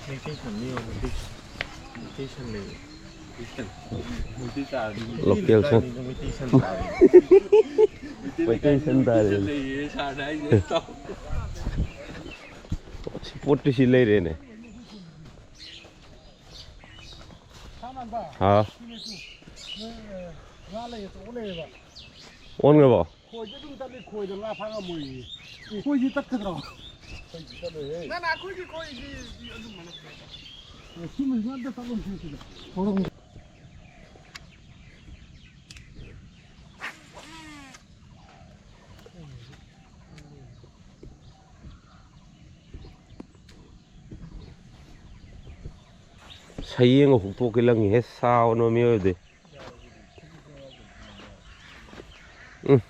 ꯃꯩꯇꯩ ꯁꯟꯅꯤ ꯌꯦꯡꯉꯣ, ꯃꯩꯇꯩ ꯁꯟ꯫ ꯃꯩꯇꯩ ꯁꯟ ꯂꯩꯌꯦ꯫ ꯃꯩꯇꯩ ꯁꯟ꯫ ꯃꯩꯇꯩ ꯇꯥꯔꯗꯤ ꯃꯩꯇꯩ ꯂꯣꯀꯦꯜ ꯁꯟ꯫ ꯂꯩꯀꯥꯏꯅꯤꯅ ꯃꯩꯇꯩ ꯁꯟ ꯇꯥꯔꯦ꯫ ꯃꯩꯇꯩ ꯃꯩꯇꯩ ꯂꯩꯀꯥꯏꯅꯤꯅ ꯁꯟ ꯃꯩꯇꯩ ꯇꯥꯔꯦ꯫ ꯁꯟ ꯂꯩꯌꯦ, ꯁꯥꯔꯅ ꯍꯥꯏꯁꯦ ꯇꯥꯎ꯫ ꯁꯤ ꯄꯣꯠꯇꯤ ꯁꯤ ꯂꯩꯔꯦꯅꯦ꯫ ꯍꯥꯎ꯫ ꯉꯥ ꯂꯩ, ꯑꯆꯧꯕ ꯂꯩꯌꯦꯕ꯫ ꯑꯣꯟꯈ꯭ꯔꯕꯣ? ꯈꯣꯏꯗꯤ ꯑꯗꯨꯝ ꯆꯠꯂꯤ, ꯈꯣꯏꯗ ꯉꯥ ꯐꯥ ꯉꯝꯃꯣꯏꯌꯦ꯫ ꯈꯣꯏꯗꯤ ꯇꯠꯀꯗ꯭ꯔꯣ? ꯅꯪ ꯑꯩꯈꯣꯏꯒꯤ ꯈꯣꯏꯗꯤ ꯑꯗꯨꯝꯕ ꯅꯠꯇ꯭ꯔꯦ꯫ ꯁꯌꯦꯡꯒ ꯍꯨꯛꯇꯣꯛꯀꯦ ꯂꯪꯉꯤꯍꯦ, ꯁꯥꯎꯅꯣ ꯃꯤꯑꯣꯏꯕꯗꯤ꯫ ꯎꯝ꯫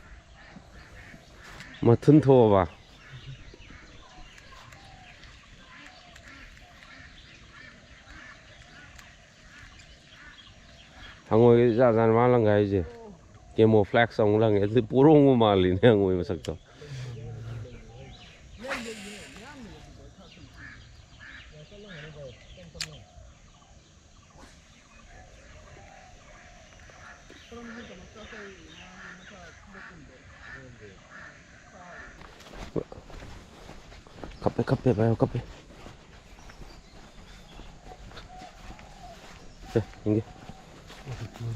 ꯃꯊꯨꯟ ꯊꯣꯛꯑꯕ? ꯍꯪꯉꯣꯏꯒꯤ ꯖꯥꯠ ꯖꯥꯠ ꯃꯥ ꯂꯪꯒꯥꯏ ꯍꯥꯏꯁꯦ꯫ Camouflage ꯑꯃꯨꯛ ꯂꯪꯉꯦ꯫ ꯑꯗꯨꯗꯤ ꯄꯣꯔꯣꯡꯕ ꯃꯥꯜꯂꯤꯅꯦ ꯍꯪꯉꯣꯏ ꯃꯁꯛꯇꯣ꯫ ꯀꯞꯄꯦ, ꯀꯞꯄꯦ, ꯚꯥꯏ, ꯀꯞꯄꯦ꯫ ꯑꯦ, ꯌꯦꯡꯒꯦ꯫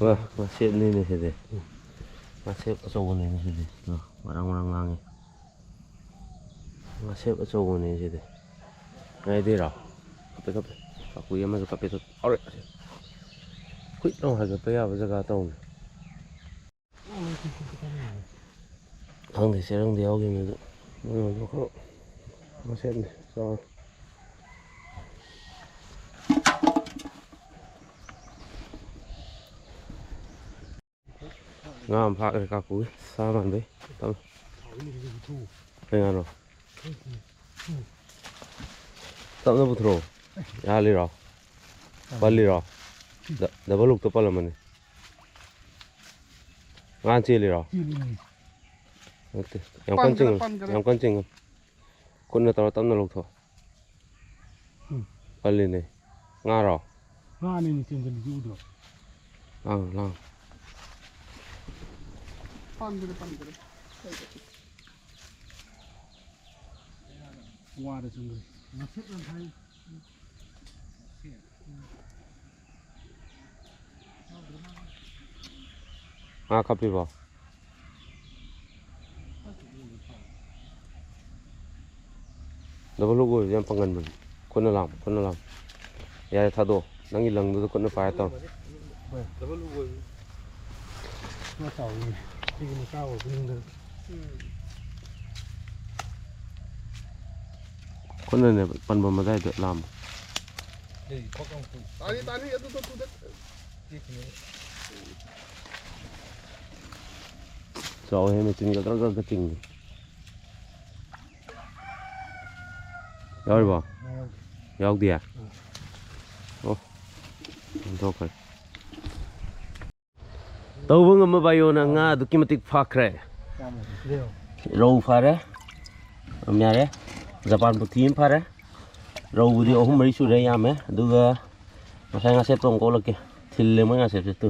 ꯋꯥ, ꯃꯁꯦꯞꯅꯤꯅꯦ ꯁꯤꯗꯤ꯫ ꯃꯁꯦꯞ ꯑꯆꯧꯕꯅꯤꯅꯦ ꯁꯤꯗꯤ꯫ ꯑ, ꯃꯔꯥꯡ ꯃꯔꯥꯡ ꯂꯥꯡꯉꯦ꯫ ꯃꯁꯦꯞ ꯑꯆꯧꯕꯅꯦ ꯁꯤꯗꯤ꯫ ꯉꯥꯏꯗꯣꯏꯔꯣ? ꯀꯞꯄꯦ, ꯀꯞꯄꯦ꯫ ꯀꯥꯀꯨꯏ ꯑꯃꯁꯨ ꯀꯞꯄꯦ꯫ ꯍꯧꯔꯦ꯫ ꯍꯨꯏꯠ ꯂꯥꯎ ꯍꯥꯏꯒꯠꯄ ꯌꯥꯕ ꯖꯒꯥ ꯇꯧꯅꯤ꯫ ꯈꯪꯗꯦ, ꯆꯦꯔꯪꯗ ꯌꯥꯎꯈꯤꯕꯅꯤ ꯑꯗꯨ꯫ ꯃꯣꯏ ꯈꯔ ꯃꯁꯦꯞꯅꯤ꯫ ꯆꯥꯎꯔꯦ꯫ ꯉꯥ ꯑꯃ ꯐꯥꯈ꯭ꯔꯦ ꯀꯥꯀꯨꯒꯤ꯫ ꯁꯥ ꯃꯥꯟꯕꯩ꯫ ꯇꯞꯅ꯫ ꯀꯩ ꯉꯥꯅꯣ? ꯇꯞꯅ ꯄꯨꯊꯣꯔꯛꯑꯣ꯫ ꯌꯥꯍꯜꯂꯤꯔꯣ? ꯄꯜꯂꯤꯔꯣ? ꯗ-, ꯗꯕꯜ ꯍꯨꯛꯇ ꯄꯜꯂꯝꯃꯅꯤ꯫ ꯉꯥ ꯆꯦꯜꯂꯤꯔꯣ? ꯅꯠꯇꯦ꯫ ꯌꯥꯝ ꯀꯟꯅ ꯄꯟꯒꯅꯨ, ꯆꯤꯡꯒꯅꯨ꯫ ꯄꯟꯒꯅꯨ꯫ ꯌꯥꯝ ꯀꯟꯅ ꯆꯤꯡꯒꯅꯨ꯫ ꯈꯨꯠꯅ ꯇꯧꯔ ꯇꯞꯅ ꯂꯧꯊꯣꯛ꯫ ꯎꯝ꯫ ꯀꯜꯂꯤꯅꯦ꯫ ꯉꯥꯔꯣ? ꯉꯥꯅꯤꯅꯦ ꯆꯦꯟꯁꯤꯜꯂꯤꯁꯤ ꯎꯗ꯭ꯔꯣ? ꯂꯥꯡ, ꯂꯥꯡ꯫ ꯄꯟꯗ꯭ꯔꯦ, ꯄꯟꯗ꯭ꯔꯦ꯫ ꯋꯥꯗ ꯆꯪꯈ꯭ꯔꯦ꯫ ꯉꯥ ꯀꯞꯄꯤꯕꯣ? ꯗꯕꯜ ꯍꯨꯛ ꯑꯣꯏꯕꯁꯦ ꯌꯥꯝ ꯄꯥꯡꯒꯟꯕꯅꯤ꯫ ꯈꯨꯠꯅ ꯂꯥꯝꯕ, ꯈꯨꯠꯅ ꯂꯥꯝꯕ꯫ ꯌꯥꯔꯦ, ꯊꯥꯗꯣꯛꯑꯣ꯫ ꯅꯪꯒꯤ ꯂꯪꯗꯨꯗ ꯈꯨꯠꯅ ꯄꯥꯏꯔ ꯇꯧꯔꯣ꯫ ꯗꯕꯜ ꯍꯨꯛ ꯑꯣꯏꯕ꯫ ꯃꯥ ꯆꯥꯎꯋꯤꯅꯦ꯫ ꯁꯤꯒꯤ ꯃꯆꯥ ꯑꯣꯏꯕꯅꯤꯅ꯫ ꯈꯨꯠꯅꯅꯦꯕ ꯄꯟꯕꯝ ꯑꯗꯥꯏꯗ ꯂꯥꯝꯕ꯫ ꯑꯗꯨꯗꯤ ꯈꯣꯛ ꯑꯃ ꯈꯨ-, ꯇꯥꯅꯤ, ꯇꯥꯅꯤ, ꯑꯗꯨꯗꯣ ꯇꯨꯗ꯫ ꯇꯦꯛꯈꯤꯅꯦꯕ꯫ ꯆꯥꯎꯋꯦ, ꯃꯦꯆꯤꯟꯒ ꯒ꯭ꯔꯛ ꯒ꯭ꯔꯛꯒ ꯆꯤꯡꯉꯤ꯫ ꯌꯥꯎꯔꯤꯕꯣ? ꯌꯥꯎꯗꯤꯌꯦ? ꯑꯣ, ꯑꯣꯟꯊꯣꯛꯈ꯭ꯔꯦ꯫ ꯇꯧꯕ ꯉꯝꯕ ꯕꯥꯏꯑꯣꯅ ꯉꯥ ꯑꯗꯨꯛꯀꯤ ꯃꯇꯤꯛ ꯐꯥꯈ꯭ꯔꯦ꯫ ꯔꯧ ꯐꯥꯔꯦ, ꯑꯗꯨꯝ ꯌꯥꯔꯦ꯫ ꯖꯄꯥꯟ ꯄꯨꯊꯤ ꯑꯃ ꯐꯥꯔꯦ꯫ ꯔꯧꯕꯨꯗꯤ ꯑꯍꯨꯝ ꯃꯔꯤ ꯁꯨꯔꯦ, ꯌꯥꯝꯃꯦ꯫ ꯑꯗꯨꯒ ꯉꯁꯥꯏ ꯉꯥꯁꯦꯞꯇꯣ ꯑꯃꯨꯛ ꯀꯣꯛꯂꯛꯀꯦ꯫ ꯊꯤꯜꯂꯦ ꯃꯣꯏ ꯉꯥꯁꯦꯞꯁꯦ ꯇꯨ꯫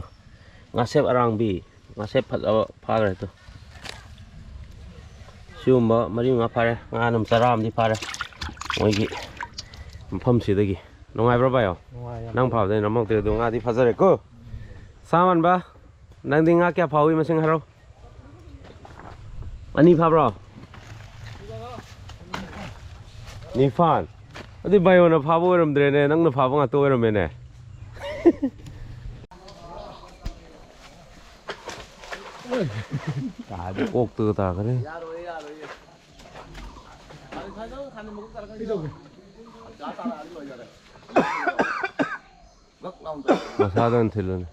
ꯉꯥꯁꯦꯞ ꯑꯔꯥꯡꯕꯤ, ꯉꯥꯁꯦꯞ ꯐꯖꯕ ꯐꯥꯈ꯭ꯔꯦ ꯇꯨ꯫ ꯁꯤꯒꯨꯝꯕ ꯃꯔꯤ ꯃꯉꯥ ꯐꯥꯔꯦ꯫ ꯉꯥ ꯑꯗꯨꯝ ꯆꯔꯥ ꯑꯃꯗꯤ ꯐꯥꯔꯦ ꯃꯣꯏꯒꯤ ꯃꯐꯝꯁꯤꯗꯒꯤ꯫ ꯅꯨꯡꯉꯥꯏꯕ꯭ꯔꯣ ꯚꯥꯏꯌꯣ? ꯅꯨꯡꯉꯥꯏ ꯌꯥꯝ꯫ ꯅꯪ ꯐꯥꯕꯗꯩ ꯅꯝꯃꯛꯇꯦ, ꯑꯗꯨ ꯉꯥꯗꯤ ꯐꯥꯖꯔꯦꯀꯣ꯫ ꯁꯥ ꯃꯥꯟꯕ, ꯅꯪꯗꯤ ꯉꯥ ꯀꯌꯥ ꯐꯥꯍꯧꯏ ꯃꯁꯤꯡ ꯍꯥꯏꯔꯣ꯫ ꯑꯅꯤ ꯐꯥꯕ꯭ꯔꯣ? ꯅꯤꯄꯥꯟ꯫ ꯑꯗꯨꯗꯤ ꯕꯥꯏꯌꯣꯅ ꯐꯥꯕ ꯑꯣꯏꯔꯝꯗ꯭ꯔꯦꯅꯦ, ꯅꯪꯅ ꯐꯥꯕ ꯉꯥꯛꯇ ꯑꯣꯏꯔꯝꯃꯦꯅꯦ꯫ ꯀꯥꯏꯗ ꯀꯣꯛꯇꯒ ꯇꯥꯒꯅꯤ꯫ ꯃꯁꯥꯗ ꯑꯣꯏꯅ ꯊꯤꯜꯂꯨꯅꯦ꯫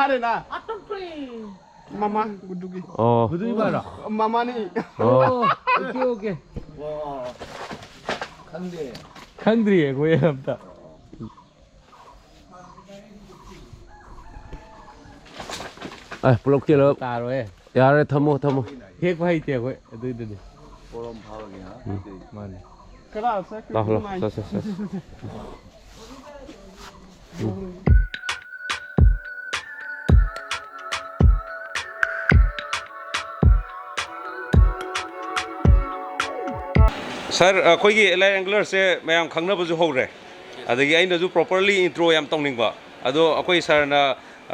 ꯑꯔꯦ ꯅꯥ꯫ ꯃꯃꯥ ꯒꯨꯗꯨꯒꯤ꯫ ꯑꯣ꯫ ꯃꯃꯥꯅꯤ꯫ ꯑꯣ꯫ Okay, okay. ꯈꯪꯗꯦ꯫ ꯈꯪꯗ꯭ꯔꯤꯌꯦ ꯑꯩꯈꯣꯏ ꯑꯝꯇ꯫ ꯑꯦ, ꯄꯨꯂꯞ ꯀꯦꯜꯂꯣ꯫ ꯇꯥꯔꯣꯏ꯫ ꯌꯥꯔꯦ, ꯊꯝꯃꯣ, ꯊꯝꯃꯣ꯫ ꯍꯦꯛꯄ ꯍꯩꯇꯦ ꯑꯩꯈꯣꯏ ꯑꯗꯨꯏꯗꯨꯗꯤ꯫ ꯄꯣꯔꯣꯝ ꯐꯥꯕꯒꯤ, ꯍꯥ? ꯃꯥꯅꯦ꯫ ꯂꯥꯛꯑꯣ, ꯂꯥꯛꯑꯣ, ꯆꯠꯁꯦ, ꯆꯠꯁꯦ꯫ ꯁꯥꯔ, ꯑꯩꯈꯣꯏꯒꯤ ꯑꯦꯂꯥꯏꯠ ꯑꯦꯡꯒꯂꯔꯁꯦ ꯃꯌꯥꯝ ꯈꯪꯅꯕꯁꯨ ꯍꯧꯔꯦ, ꯑꯗꯒꯤ ꯑꯩꯅꯁꯨ ꯄ꯭ꯔꯣꯄꯔꯂꯤ ꯏꯟꯇ꯭ꯔꯣ ꯌꯥꯝ ꯇꯧꯅꯤꯡꯕ, ꯑꯗꯣ ꯑꯩꯈꯣꯏ ꯁꯥꯔꯅ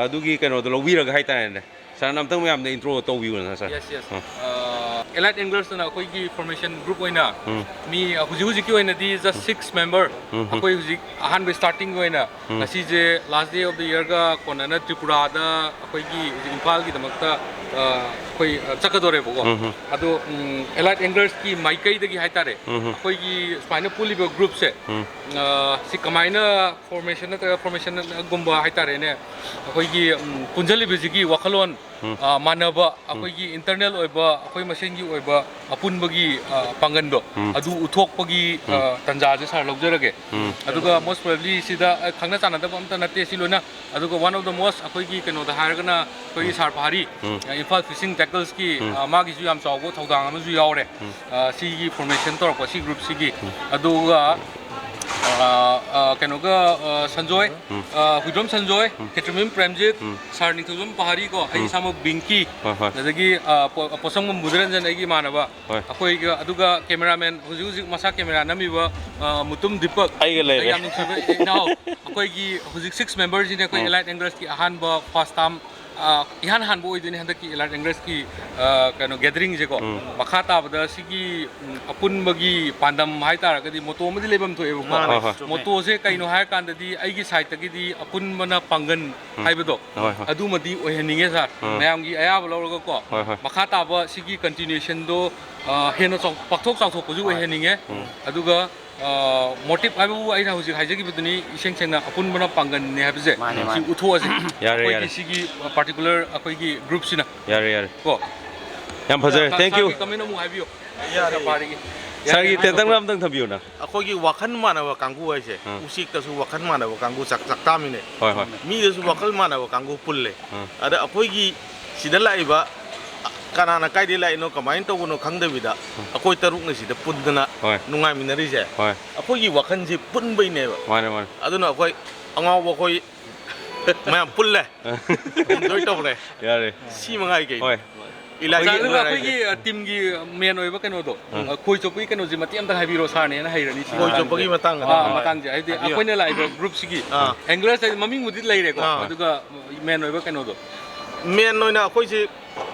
ꯑꯗꯨꯒꯤ ꯀꯩꯅꯣꯗꯣ ꯂꯧꯕꯤꯔꯒ ꯍꯥꯏꯇꯥꯔꯦꯅꯦ, ꯁꯥꯔꯅ ꯑꯝꯇꯪ ꯃꯌꯥꯝꯗ intro ꯇꯧꯕꯤꯌꯨꯗꯅ, ꯁꯥꯔ꯫ Yes, yes. ꯑꯥ꯫ Uh, Elite Anglers ꯑꯅ ꯑꯩꯈꯣꯏꯒꯤ formation group ꯑꯣꯏꯅ ꯎꯝ꯫ ꯃꯤ, uh, ꯍꯧꯖꯤꯛ ꯍꯧꯖꯤꯛꯀꯤ ꯑꯣꯏꯅꯗꯤ just six member, ꯎꯝ, ꯎꯝ꯫ ꯑꯩꯈꯣꯏ ꯍꯧꯖꯤꯛ ꯑꯍꯥꯟꯕ starting ꯑꯣꯏꯅ ꯎꯝ꯫ ꯉꯁꯤꯁꯦ last day of the yearꯒ ꯀꯣꯟꯅꯅ ꯇ꯭ꯔꯤꯄꯨꯔꯥꯗ ꯑꯩꯈꯣꯏꯒꯤ ꯍꯧꯖꯤꯛ ꯏꯝꯐꯥꯜꯒꯤꯗꯃꯛꯇ, uh, ꯑꯩꯈꯣꯏ, uh, ꯆꯠꯀꯗꯧꯔꯦꯕꯀꯣ꯫ ꯎꯝ, ꯎꯝ꯫ ꯑꯗꯣ, ꯎꯝ, Elite Anglersꯀꯤ ꯃꯥꯏꯀꯩꯗꯒꯤ ꯍꯥꯏꯇꯥꯔꯦ, ꯎꯝ, ꯎꯝ꯫ ꯑꯩꯈꯣꯏꯒꯤ ꯁꯨꯃꯥꯏꯅ ꯄꯨꯜꯂꯤꯕ groupꯁꯦ, ꯎꯝ꯫ uh, ꯁꯤ ꯀꯃꯥꯏꯅ formation ꯅꯠꯇ꯭ꯔꯒ formationꯒꯨꯝꯕ ꯍꯥꯏꯇꯥꯔꯦꯅꯦ, ꯑꯩꯈꯣꯏꯒꯤ, ꯎꯝ, ꯄꯨꯟꯁꯤꯜꯂꯤꯕꯁꯤꯒꯤ ꯋꯥꯈꯜꯂꯣꯟ, ꯎꯝ꯫ ꯑ, ꯃꯥꯟꯅꯕ, ꯑꯩꯈꯣꯏꯒꯤ internal ꯑꯣꯏꯕ, ꯑꯩꯈꯣꯏ ꯃꯁꯦꯟꯒꯤ ꯑꯣꯏꯕ ꯑꯄꯨꯟꯕꯒꯤ, ꯑ, ꯄꯥꯡꯒꯟꯗꯣ, ꯎꯝ꯫ ꯑꯗꯨ ꯎꯠꯊꯣꯛꯄꯒꯤ, ꯑ, ꯎꯝ꯫ ꯇꯥꯟꯖꯥꯁꯦ ꯁꯥꯔ ꯂꯧꯖꯔꯒꯦ꯫ ꯎꯝ꯫ ꯑꯗꯨꯒ most probably ꯁꯤꯗ, ꯑ, ꯈꯪꯅ ꯆꯥꯟꯅꯗꯕ ꯑꯝꯇ ꯅꯠꯇꯦ ꯁꯤ ꯂꯣꯏꯅ꯫ ꯑꯗꯨꯒ one of the most ꯑꯩꯈꯣꯏꯒꯤ ꯀꯩꯅꯣꯗ ꯍꯥꯏꯔꯒꯅ ꯑꯩꯈꯣꯏꯒꯤ ꯁꯥꯔ ꯐꯍꯔꯤ, ꯎꯝ꯫ ꯑ, ꯏꯝꯐꯥꯜ Fishing Tackleꯁꯀꯤ, ꯎꯝ꯫ ꯑ, ꯃꯥꯒꯤꯁꯨ ꯌꯥꯝ ꯆꯥꯎꯕ ꯊꯧꯗꯥꯡ ꯑꯃꯁꯨ ꯌꯥꯎꯔꯦ꯫ ꯎꯝ꯫ ꯑ, ꯁꯤꯒꯤ formation ꯇꯧꯔꯛꯄ ꯁꯤ groupꯁꯤꯒꯤ꯫ ꯑꯗꯨꯒ, ꯑ, ꯑ, ꯀꯩꯅꯣꯒ, ꯑ, ꯁꯟꯖꯣꯏ, ꯎꯝ꯫ ꯑ, ꯍꯨꯏꯗ꯭ꯔꯣꯝ ꯁꯟꯖꯣꯏ, ꯎꯝ꯫ ꯈꯦꯇ꯭ꯔꯤꯃꯌꯨꯝ ꯄ꯭ꯔꯦꯝꯖꯤꯠ, ꯎꯝ꯫ ꯁꯥꯔ ꯅꯤꯡꯊꯧꯖꯝ ꯄꯍꯥꯔꯤ ꯀꯣ, ꯑꯩ ꯎꯝ꯫ ꯏꯁꯥꯃꯛ ꯕꯤꯡꯀꯤ, ꯍꯣꯏ, ꯍꯣꯏ꯫ ꯑꯗꯒꯤ, ꯑ, ꯄꯣ-, ꯄꯣꯠꯁꯪꯕꯝ ꯕꯨꯙꯔꯟꯖꯟ ꯑꯩꯒꯤ ꯏꯃꯥꯟꯅꯕ, ꯍꯣꯏ꯫ ꯑꯩꯈꯣꯏꯒ, ꯑꯗꯨꯒ cameraman ꯍꯧꯖꯤꯛ ꯍꯧꯖꯤꯛ ꯃꯁꯥ camera ꯅꯝꯃꯤꯕ, ꯑ, ꯃꯨꯇꯨꯝ ꯗꯤꯄꯛ, ꯑꯩꯒ ꯂꯩꯔꯦ꯫ ꯑꯩ ꯌꯥꯝ ꯅꯨꯡꯁꯤꯕ ꯏꯅꯥꯎ, ꯑꯩꯈꯣꯏꯒꯤ ꯍꯧꯖꯤꯛ six memberꯁꯤꯅꯦ ꯑꯩꯈꯣꯏ ꯎꯝ꯫ Elite Anglersꯀꯤ ꯑꯍꯥꯟꯕ first time, ꯑ, ꯏꯍꯥꯟ ꯍꯥꯟꯕ ꯑꯣꯏꯗꯣꯏꯅꯦ ꯍꯟꯗꯛꯀꯤ Elite Anglersꯀꯤ, ꯑ, ꯀꯩꯅꯣ gatheringꯁꯦꯀꯣ꯫ ꯎꯝ꯫ ꯃꯈꯥ ꯇꯥꯕꯗ ꯁꯤꯒꯤ, ꯎꯝ, ꯑꯄꯨꯟꯕꯒꯤ ꯄꯥꯟꯗꯝ ꯍꯥꯏꯇꯥꯔꯒꯗꯤ motto ꯑꯃꯗꯤ ꯂꯩꯐꯝ ꯊꯣꯛꯑꯦꯕꯀꯣ꯫ ꯃꯥꯅꯦ, ꯍꯣꯏ, ꯍꯣꯏ꯫ ꯆꯨꯝꯃꯦ꯫ Mottoꯁꯦ ꯀꯩꯅꯣ ꯍꯥꯏꯔꯀꯥꯟꯗꯗꯤ ꯑꯩꯒꯤ sideꯇꯒꯤꯗꯤ ꯑꯄꯨꯟꯕꯅ ꯄꯥꯡꯒꯟ ꯎꯝ꯫ ꯍꯥꯏꯕꯗꯣ, ꯍꯣꯏ, ꯍꯣꯏ꯫ ꯑꯗꯨꯃꯗꯤ ꯑꯣꯏꯍꯟꯅꯤꯡꯉꯦ ꯁꯥꯔ꯫ ꯎꯝ꯫ ꯃꯌꯥꯝꯒꯤ ꯑꯌꯥꯕ ꯂꯧꯔꯒꯀꯣ꯫ ꯍꯣꯏ, ꯍꯣꯏ꯫ ꯃꯈꯥ ꯇꯥꯕ ꯁꯤꯒꯤ continuationꯗꯣ, ꯑ, ꯍꯦꯟꯅ ꯆꯥꯎ-, ꯄꯥꯛꯊꯣꯛ ꯆꯥꯎꯊꯣꯛꯄꯁꯨ ꯍꯣꯏ꯫ ꯑꯣꯏꯍꯟꯅꯤꯡꯉꯦ꯫ ꯎꯝ꯫ ꯑꯗꯨꯒ, ꯑ, motive ꯍꯥꯏꯕꯕꯨ ꯑꯩꯅ ꯍꯧꯖꯤꯛ ꯍꯥꯏꯖꯈꯤꯕꯗꯨꯅꯤ, ꯏꯁꯦꯡ ꯁꯦꯡꯅ ꯑꯄꯨꯟꯕꯅ ꯄꯥꯡꯒꯟꯅꯤ ꯍꯥꯏꯕꯁꯦ ꯃꯥꯅꯦ, ꯁꯤ ꯃꯥꯅꯦ꯫ ꯎꯠꯊꯣꯛꯑꯁꯤ꯫ ꯌꯥꯔꯦ, ꯑꯩꯈꯣꯏꯒꯤ ꯌꯥꯔꯦ꯫ ꯁꯤꯒꯤ particular ꯑꯩꯈꯣꯏꯒꯤ groupꯁꯤꯅ꯫ ꯌꯥꯔꯦ, ꯌꯥꯔꯦ꯫ ꯀꯣ꯫ ꯌꯥꯝ ꯐꯖꯔꯦ꯫ ꯁꯥꯔ, Thank you꯫ ꯁꯥꯔꯒꯤ comment ꯑꯃꯨꯛ ꯍꯥꯏꯕꯤꯌꯨ꯫ ꯌꯥꯔꯦ꯫ ꯁꯥꯔꯒꯤ꯫ ꯁꯥꯔꯒꯤ ꯌꯥꯔꯦ, ꯇꯦꯟꯇꯪ ꯍꯥꯏꯔꯣ꯫ ꯑꯝꯇꯪ ꯊꯝꯕꯤꯌꯨꯅ꯫ ꯑꯩꯈꯣꯏꯒꯤ ꯋꯥꯈꯜ ꯃꯥꯟꯅꯕ ꯀꯥꯡꯕꯨ ꯍꯥꯏꯁꯦ, ꯎꯝ꯫ ꯎꯆꯦꯛꯇꯁꯨ ꯋꯥꯈꯜ ꯃꯥꯟꯅꯕ ꯀꯥꯡꯕꯨ ꯆꯥꯛ, ꯆꯥꯛ ꯆꯥꯃꯤꯟꯅꯩ꯫ ꯍꯣꯏ, ꯍꯣꯏ꯫ ꯃꯤꯗꯁꯨ ꯋꯥꯈꯜ ꯃꯥꯟꯅꯕ ꯀꯥꯡꯕꯨ ꯄꯨꯜꯂꯦ꯫ ꯎꯝ꯫ ꯑꯗ ꯑꯩꯈꯣꯏꯒꯤ ꯁꯤꯗ ꯂꯥꯛꯏꯕ ꯀꯅꯥꯅ ꯀꯥꯏꯗꯩ ꯂꯥꯛꯏꯅꯣ, ꯀꯃꯥꯏꯅ ꯇꯧꯕꯅꯣ ꯈꯪꯗꯕꯤꯗ ꯑꯩꯈꯣꯏ ꯇꯔꯨꯛꯅ ꯁꯤꯗ ꯄꯨꯟꯗꯅ ꯍꯣꯏ꯫ ꯅꯨꯡꯉꯥꯏꯃꯤꯟꯅꯔꯤꯁꯦ, ꯍꯣꯏ꯫ ꯑꯩꯈꯣꯏꯒꯤ ꯋꯥꯈꯜꯁꯤ ꯄꯨꯟꯕꯩꯅꯦꯕ꯫ ꯃꯥꯅꯦ, ꯃꯥꯅꯦ꯫ ꯑꯗꯨꯅ ꯑꯩꯈꯣꯏ ꯑꯉꯥꯎꯕ ꯑꯩꯈꯣꯏ ꯃꯌꯥꯝ ꯄꯨꯜꯂꯦ꯫ Enjoy ꯇꯧꯔꯦ꯫ ꯌꯥꯔꯦ꯫ ꯁꯤ ꯃꯉꯥꯏ ꯀꯩꯅꯣ꯫ ꯍꯣꯏ꯫ Elite ꯑꯣꯖꯥ, ꯑꯗꯨꯒ Angler ꯍꯥꯏꯁꯦ꯫ ꯑꯩꯈꯣꯏꯒꯤ, ꯑ, teamꯒꯤ main ꯑꯣꯏꯕ ꯀꯩꯅꯣꯗꯣ, ꯎꯝ꯫ ꯑ, ꯈꯣꯏ ꯆꯣꯞꯄꯒꯤ ꯀꯩꯅꯣꯁꯤ ꯃꯇꯦꯛ ꯑꯝꯇ ꯍꯥꯏꯕꯤꯔꯣ ꯁꯥꯔꯅ ꯍꯦꯟꯅ ꯍꯩꯔꯅꯤ ꯁꯤ ꯈꯣꯏ ꯃꯇꯥꯡꯁꯦ꯫ ꯆꯣꯞꯄꯒꯤ ꯃꯇꯥꯡꯗ꯫ ꯑꯥ, ꯍꯣꯏ꯫ ꯃꯇꯥꯡꯁꯦ ꯍꯥꯏꯗꯤ ꯍꯥꯏꯕꯤꯌꯣ꯫ ꯑꯩꯈꯣꯏꯅ ꯂꯥꯛꯏꯕ groupꯁꯤꯒꯤ ꯑꯥ꯫ Anglers ꯍꯥꯏꯗꯤ ꯃꯃꯤꯡꯕꯨꯗꯤ ꯂꯩꯔꯦꯀꯣ, ꯑꯥ꯫ ꯑꯗꯨꯒ main ꯑꯣꯏꯕ ꯀꯩꯅꯣꯗꯣ꯫ ꯃꯦꯟ ꯑꯣꯏꯅ ꯑꯩꯈꯣꯏꯁꯦ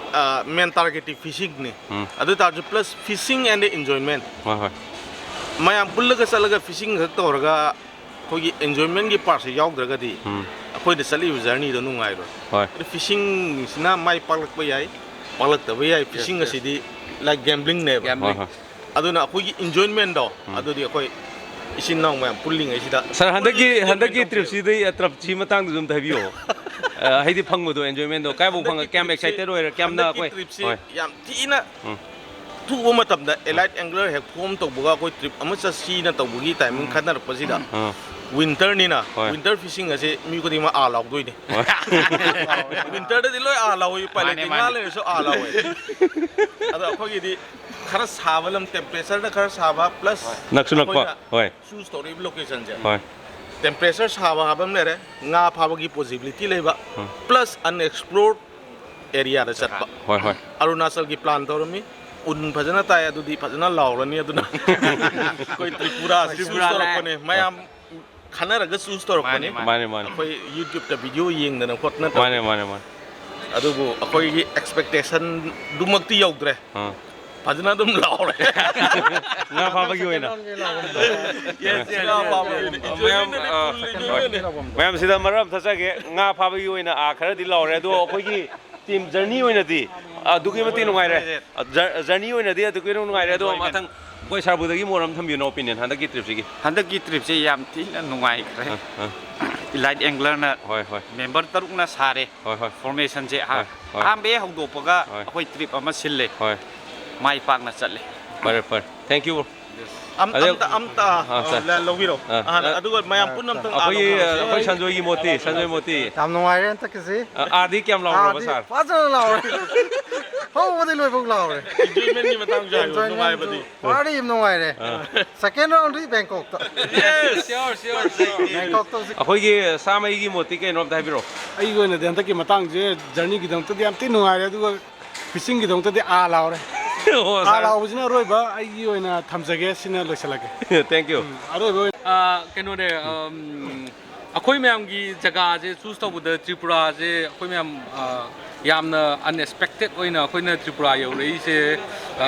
ꯃꯦꯟ ꯇꯥꯔꯒꯦꯠꯇꯤ ꯐꯤꯁꯤꯡꯅꯤ꯫ ꯎꯝ꯫ ꯑꯗꯨ ꯇꯥꯔꯁꯨ ꯄ꯭ꯂꯁ ꯐꯤꯁꯤꯡ ꯑꯦꯟ ꯏꯟꯖꯣꯏꯃꯦꯟ꯫ ꯍꯣꯏ, ꯍꯣꯏ꯫ ꯃꯌꯥꯝ ꯄꯨꯜꯂꯒ ꯆꯠꯂꯒ ꯐꯤꯁꯤꯡ ꯈꯛ ꯇꯧꯔꯒ ꯑꯩꯈꯣꯏꯒꯤ ꯏꯟꯖꯣꯏꯃꯦꯟꯒꯤ ꯄꯥꯔꯠꯁꯦ ꯌꯥꯎꯗ꯭ꯔꯒꯗꯤ ꯎꯝ꯫ ꯑꯩꯈꯣꯏꯅ ꯆꯠꯂꯤꯕ ꯖꯔꯅꯤꯗꯣ ꯅꯨꯡꯉꯥꯏꯔꯣꯏ꯫ ꯍꯣꯏ꯫ ꯑꯗꯨ ꯐꯤꯁꯤꯡꯁꯤꯅ ꯃꯥꯏ ꯄꯥꯛꯂꯛꯄ ꯌꯥꯏ, ꯄꯥꯛꯂꯛꯇꯕ ꯌꯥꯏ꯫ ꯐꯤꯁꯤꯡ ꯑꯁꯤꯗꯤ ꯂꯥꯏꯛ ꯒꯦꯝꯕ꯭ꯂꯤꯡꯅꯦꯕ꯫ ꯍꯣꯏ, ꯍꯣꯏ꯫ ꯑꯗꯨꯅ ꯑꯩꯈꯣꯏꯒꯤ ꯏꯟꯖꯣꯏꯃꯦꯟꯗꯣ ꯎꯝ꯫ ꯑꯗꯨꯗꯤ ꯑꯩꯈꯣꯏ ꯏꯆꯤꯟ ꯏꯅꯥꯎ ꯃꯌꯥꯝ ꯄꯨꯜꯂꯤꯉꯩꯁꯤꯗ ꯁꯥꯔ, ꯍꯟꯗꯛꯀꯤ, ꯐꯨꯜꯂꯤ ꯍꯟꯗꯛꯀꯤ ꯇꯧꯁꯦꯕ꯫ ꯇ꯭ꯔꯤꯞꯁꯤꯗꯤ, ꯑ, ꯇ꯭ꯔꯤꯞꯁꯤ ꯃꯇꯥꯡꯗꯁꯨ ꯑꯝꯇ ꯍꯥꯏꯕꯤꯌꯣ꯫ ꯑ, ꯍꯥꯏꯗꯤ ꯐꯪꯕꯗꯣ, ꯏꯟꯖꯣꯏꯃꯦꯟꯗꯣ ꯀꯥꯏꯐꯥꯎ ꯐꯪꯉ-, ꯍꯟꯗꯛꯀꯤ ꯀꯌꯥꯝ ꯇ꯭ꯔꯤꯞꯁꯤ, ꯑꯦꯛꯁꯥꯏꯇꯦꯠ ꯑꯣꯏꯔꯦ, ꯀꯌꯥꯝꯅ ꯍꯟꯗꯛꯀꯤ ꯑꯩꯈꯣꯏ, ꯇ꯭ꯔꯤꯞꯁꯤ ꯍꯣꯏ꯫ ꯌꯥꯝ ꯊꯤꯅ ꯎꯝ꯫ ꯊꯨꯕ ꯃꯇꯝꯗ ꯑꯦꯂꯥꯏꯠ ꯑꯦꯡꯒꯂꯔ ꯍꯦꯛ ꯐꯣꯝ ꯇꯧꯕꯒ ꯑꯩꯈꯣꯏ ꯇ꯭ꯔꯤꯞ ꯑꯃ ꯆꯠꯁꯤꯅ ꯇꯧꯕꯒꯤ ꯇꯥꯏꯃꯤꯡ ꯎꯝ꯫ ꯈꯟꯅꯔꯛꯄꯁꯤꯗ ꯎꯝ꯫ ꯋꯤꯟꯇꯔꯅꯤꯅ, ꯍꯣꯏ꯫ ꯋꯤꯟꯇꯔ ꯐꯤꯁꯤꯡ ꯑꯁꯦ ꯃꯤ ꯈꯨꯗꯤꯡꯃꯛ ꯑꯥ ꯂꯥꯎꯗꯣꯏꯅꯤ꯫ ꯍꯣꯏ꯫ ꯋꯤꯟꯇꯔꯗꯗꯤ ꯂꯣꯏ ꯑꯥ ꯂꯥꯎꯏ, ꯎꯄꯥꯏ ꯃꯥꯅꯦ, ꯂꯩꯇꯦ꯫ ꯉꯥ ꯃꯥꯅꯦ꯫ ꯂꯩꯔꯁꯨ ꯑꯥ ꯂꯥꯎꯋꯦ꯫ ꯑꯗꯣ ꯑꯩꯈꯣꯏꯒꯤꯗꯤ ꯈꯔ ꯁꯥꯕ ꯂꯝ, ꯇꯦꯝꯄꯔꯦꯆꯔꯗ ꯈꯔ ꯁꯥꯕ, ꯄ꯭ꯂꯁ ꯅꯛꯁꯨ ꯅꯛꯄ, ꯑꯩꯈꯣꯏꯅ ꯍꯣꯏ꯫ ꯆꯨꯁ ꯇꯧꯔꯛꯏꯕ ꯂꯣꯀꯦꯁꯟꯁꯦ꯫ ꯍꯣꯏ꯫ ꯇꯦꯝꯄꯔꯦꯆꯔ ꯁꯥꯕ ꯍꯥꯏꯕ ꯑꯃ ꯂꯩꯔꯦ, ꯉꯥ ꯐꯥꯕꯒꯤ ꯄꯣꯁꯤꯕꯤꯂꯤꯇꯤ ꯂꯩꯕ, ꯎꯝ꯫ ꯄ꯭ꯂꯁ ꯑꯟꯑꯦꯛꯁꯄ꯭ꯂꯣꯔ ꯑꯦꯔꯤꯌꯥꯗ ꯆꯠꯄ꯫ ꯍꯣꯏ, ꯍꯣꯏ꯫ ꯑꯔꯨꯅꯥꯆꯜꯒꯤ ꯄ꯭ꯂꯥꯟ ꯇꯧꯔꯝꯃꯤ, ꯎꯟ ꯐꯖꯅ ꯇꯥꯏ, ꯑꯗꯨꯗꯤ ꯐꯖꯅ ꯂꯥꯎꯔꯅꯤ꯫ ꯑꯗꯨꯅ ꯑꯩꯈꯣꯏ ꯇ꯭ꯔꯤꯄꯨꯔꯥ ꯆꯨꯁ ꯇ꯭ꯔꯤꯄꯨꯔꯥ ꯂꯥꯛꯑꯦ꯫ ꯇꯧꯔꯛꯄꯅꯦ꯫ ꯃꯌꯥꯝ ꯈꯟꯅꯔꯒ ꯆꯨꯁ ꯇꯧꯔꯛꯄꯅꯤ꯫ ꯃꯥꯅꯦ, ꯃꯥꯅꯦ꯫ ꯃꯥꯅꯦ, ꯃꯥꯅꯦ꯫ ꯑꯩꯈꯣꯏ YouTube-ꯇ ꯚꯤꯗꯤꯑꯣ ꯌꯦꯡꯗꯅ ꯈꯣꯠꯇꯅ ꯇꯧ-, ꯃꯥꯅꯦ, ꯃꯥꯅꯦ, ꯃꯥꯅꯦ꯫ ꯑꯗꯨꯕꯨ ꯑꯩꯈꯣꯏꯒꯤ ꯑꯦꯛꯁꯄꯦꯛꯇꯦꯁꯟꯗꯨꯃꯛꯇꯤ ꯌꯧꯗ꯭ꯔꯦ꯫ ꯑꯥ꯫ ꯐꯖꯅ ꯑꯗꯨꯝ ꯂꯥꯎꯔꯦ꯫ ꯉꯥ ꯐꯥꯕꯒꯤ ꯑꯣꯏꯅ꯫ Yes, yes, yes, yes. ꯉꯥ ꯐꯥꯕꯒꯤ ꯑꯣꯏꯅ꯫ ꯃꯌꯥꯝ, ꯑꯥ, ꯍꯣꯏ꯫ ꯃꯌꯥꯝ, ꯁꯤꯗ ꯃꯔꯛ ꯑꯃ ꯊꯠꯆꯒꯦ꯫ ꯉꯥ ꯐꯥꯕꯒꯤ ꯑꯣꯏꯅ, ꯑꯥ, ꯈꯔꯗꯤ ꯂꯥꯎꯔꯦ꯫ ꯑꯗꯣ ꯑꯩꯈꯣꯏꯒꯤ ꯇꯤꯝ ꯖꯔꯅꯤ ꯑꯣꯏꯅꯗꯤ ꯑꯗꯨꯛꯀꯤ ꯃꯇꯤꯛ ꯅꯨꯡꯉꯥꯏꯔꯦ꯫ ꯖꯔ-, ꯖꯔꯅꯤ ꯑꯣꯏꯅꯗꯤ ꯑꯗꯨꯛꯀꯤ ꯃꯇꯤꯛ ꯅꯨꯡꯉꯥꯏꯔꯦ꯫ ꯑꯗꯣ ꯃꯊꯪ ꯑꯩꯈꯣꯏ ꯁꯥꯔꯕꯨꯗꯒꯤ ꯃꯣꯠ ꯑꯃ ꯊꯝꯕꯤꯌꯨꯅ, ꯑꯣꯄꯤꯅꯤꯌꯟ ꯍꯟꯗꯛꯀꯤ ꯇ꯭ꯔꯤꯞꯁꯤꯒꯤ꯫ ꯍꯟꯗꯛꯀꯤ ꯇ꯭ꯔꯤꯞꯁꯦ ꯌꯥꯝ ꯊꯤꯅ ꯅꯨꯡꯉꯥꯏꯈ꯭ꯔꯦ꯫ ꯑꯥ, ꯑꯥ꯫ ꯏꯂꯥꯏꯠ ꯑꯦꯡꯒꯂꯔꯅ ꯍꯣꯏ, ꯍꯣꯏ꯫ ꯃꯦꯝꯕꯔ ꯇꯔꯨꯛꯅ ꯁꯥꯔꯦ꯫ ꯍꯣꯏ, ꯍꯣꯏ꯫ ꯐꯣꯔꯃꯦꯁꯟꯁꯦ ꯑꯍꯥ-, ꯍꯣꯏ, ꯍꯣꯏ꯫ ꯑꯍꯥꯟꯕ ꯍꯦꯛ ꯍꯧꯗꯣꯛꯄꯒ ꯍꯣꯏ꯫ ꯑꯩꯈꯣꯏ ꯇ꯭ꯔꯤꯞ ꯑꯃ ꯁꯤꯜꯂꯦ꯫ ꯍꯣꯏ꯫ ꯃꯥꯏ ꯄꯥꯛꯅ ꯆꯠꯂꯦ꯫ ꯐꯔꯦ, ꯐꯔꯦ꯫ Thank you, bro꯫ ꯑꯝ-, ꯑꯗꯨ ꯑꯝꯇ, ꯑꯝꯇ, ꯑꯥ, ꯁꯥꯔ꯫ ꯂ-, ꯂꯧꯕꯤꯔꯣ꯫ ꯑꯥ, ꯑꯍꯥꯟꯅ, ꯑꯥ꯫ ꯑꯗꯨꯒ ꯃꯌꯥꯝ ꯄꯨꯟꯅ ꯑꯝꯇꯪ ꯑꯥ, ꯑꯩꯈꯣꯏꯒꯤ, ꯂꯧꯃꯤꯟꯅꯔꯁꯤ꯫ ꯑꯩꯈꯣꯏ ꯁꯟꯖꯣꯏꯒꯤ ꯃꯣꯠꯇꯤ, ꯁꯟꯖꯣꯏ ꯃꯣꯠꯇꯤ꯫ ꯌꯥꯝ ꯅꯨꯡꯉꯥꯏꯔꯦ ꯍꯟꯗꯛꯀꯤꯁꯤ꯫ ꯑꯥ, ꯑꯥꯔꯗꯤ ꯀꯌꯥꯝ ꯂꯥꯎꯈ꯭ꯔꯕ, ꯑꯥꯔꯗꯤ ꯁꯥꯔ? ꯐꯖꯅ ꯂꯥꯎꯔꯦ꯫ ꯍꯧꯕꯗꯩ ꯂꯣꯏꯐꯥꯎ ꯂꯥꯎꯔꯦ꯫ Enjoyment-ꯀꯤ ꯃꯇꯥꯡꯁꯨ ꯍꯥꯏꯌꯨ, enjoyment-ꯁꯨ ꯅꯨꯡꯉꯥꯏꯕꯗꯤ꯫ ꯋꯥꯔꯤ ꯌꯥꯝ ꯅꯨꯡꯉꯥꯏꯔꯦ꯫ ꯑꯥ꯫ Second round-ꯗꯤ ꯕꯦꯡꯀꯣꯛꯇ꯫ Yes! Sure, sure, sure. ꯕꯦꯡꯀꯣꯛꯇ ꯍꯧꯖꯤꯛ ꯑꯩꯈꯣꯏꯒꯤ ꯁꯥꯃꯩꯒꯤ ꯃꯣꯠꯇꯤ ꯀꯩꯅꯣ ꯑꯝꯇ ꯍꯥꯏꯕꯤꯔꯛꯑꯣ꯫ ꯑꯩꯒꯤ ꯑꯣꯏꯅꯗꯤ ꯍꯟꯗꯛꯀꯤ ꯃꯇꯥꯡꯁꯦ ꯖꯔꯅꯤꯒꯤꯗꯃꯛꯇꯗꯤ ꯌꯥꯝ ꯊꯤ ꯅꯨꯡꯉꯥꯏꯔꯦ, ꯑꯗꯨꯒ ꯐꯤꯁꯤꯡꯒꯤꯗꯃꯛꯇꯗꯤ ꯑꯥ ꯂꯥꯎꯔꯦ꯫ ꯑꯣ, ꯑꯥ ꯁꯥꯔ꯫ ꯂꯥꯎꯕꯁꯤꯅ ꯑꯔꯣꯏꯕ ꯑꯩꯒꯤ ꯑꯣꯏꯅ ꯊꯝꯖꯒꯦ, ꯁꯤꯅ ꯂꯣꯏꯁꯤꯜꯂꯒꯦ꯫ Thank you꯫ ꯎꯝ, ꯑꯔꯣꯏꯕ ꯑꯣꯏꯅ꯫ ꯑꯥ, ꯀꯩꯅꯣꯅꯦ, ꯑꯝ, ꯑꯩꯈꯣꯏ ꯃꯌꯥꯝꯒꯤ ꯖꯒꯥꯁꯦ ꯆꯨꯁ ꯇꯧꯕꯗ ꯇ꯭ꯔꯤꯄꯨꯔꯥꯁꯦ ꯑꯩꯈꯣꯏ ꯃꯌꯥꯝ, ꯑ, ꯌꯥꯝꯅ ꯑꯟꯑꯦꯛꯁꯄꯦꯛꯇꯦꯠ ꯑꯣꯏꯅ ꯑꯩꯈꯣꯏꯅ ꯇ꯭ꯔꯤꯄꯨꯔꯥ ꯌꯧꯔꯛꯏꯁꯦ, ꯑ,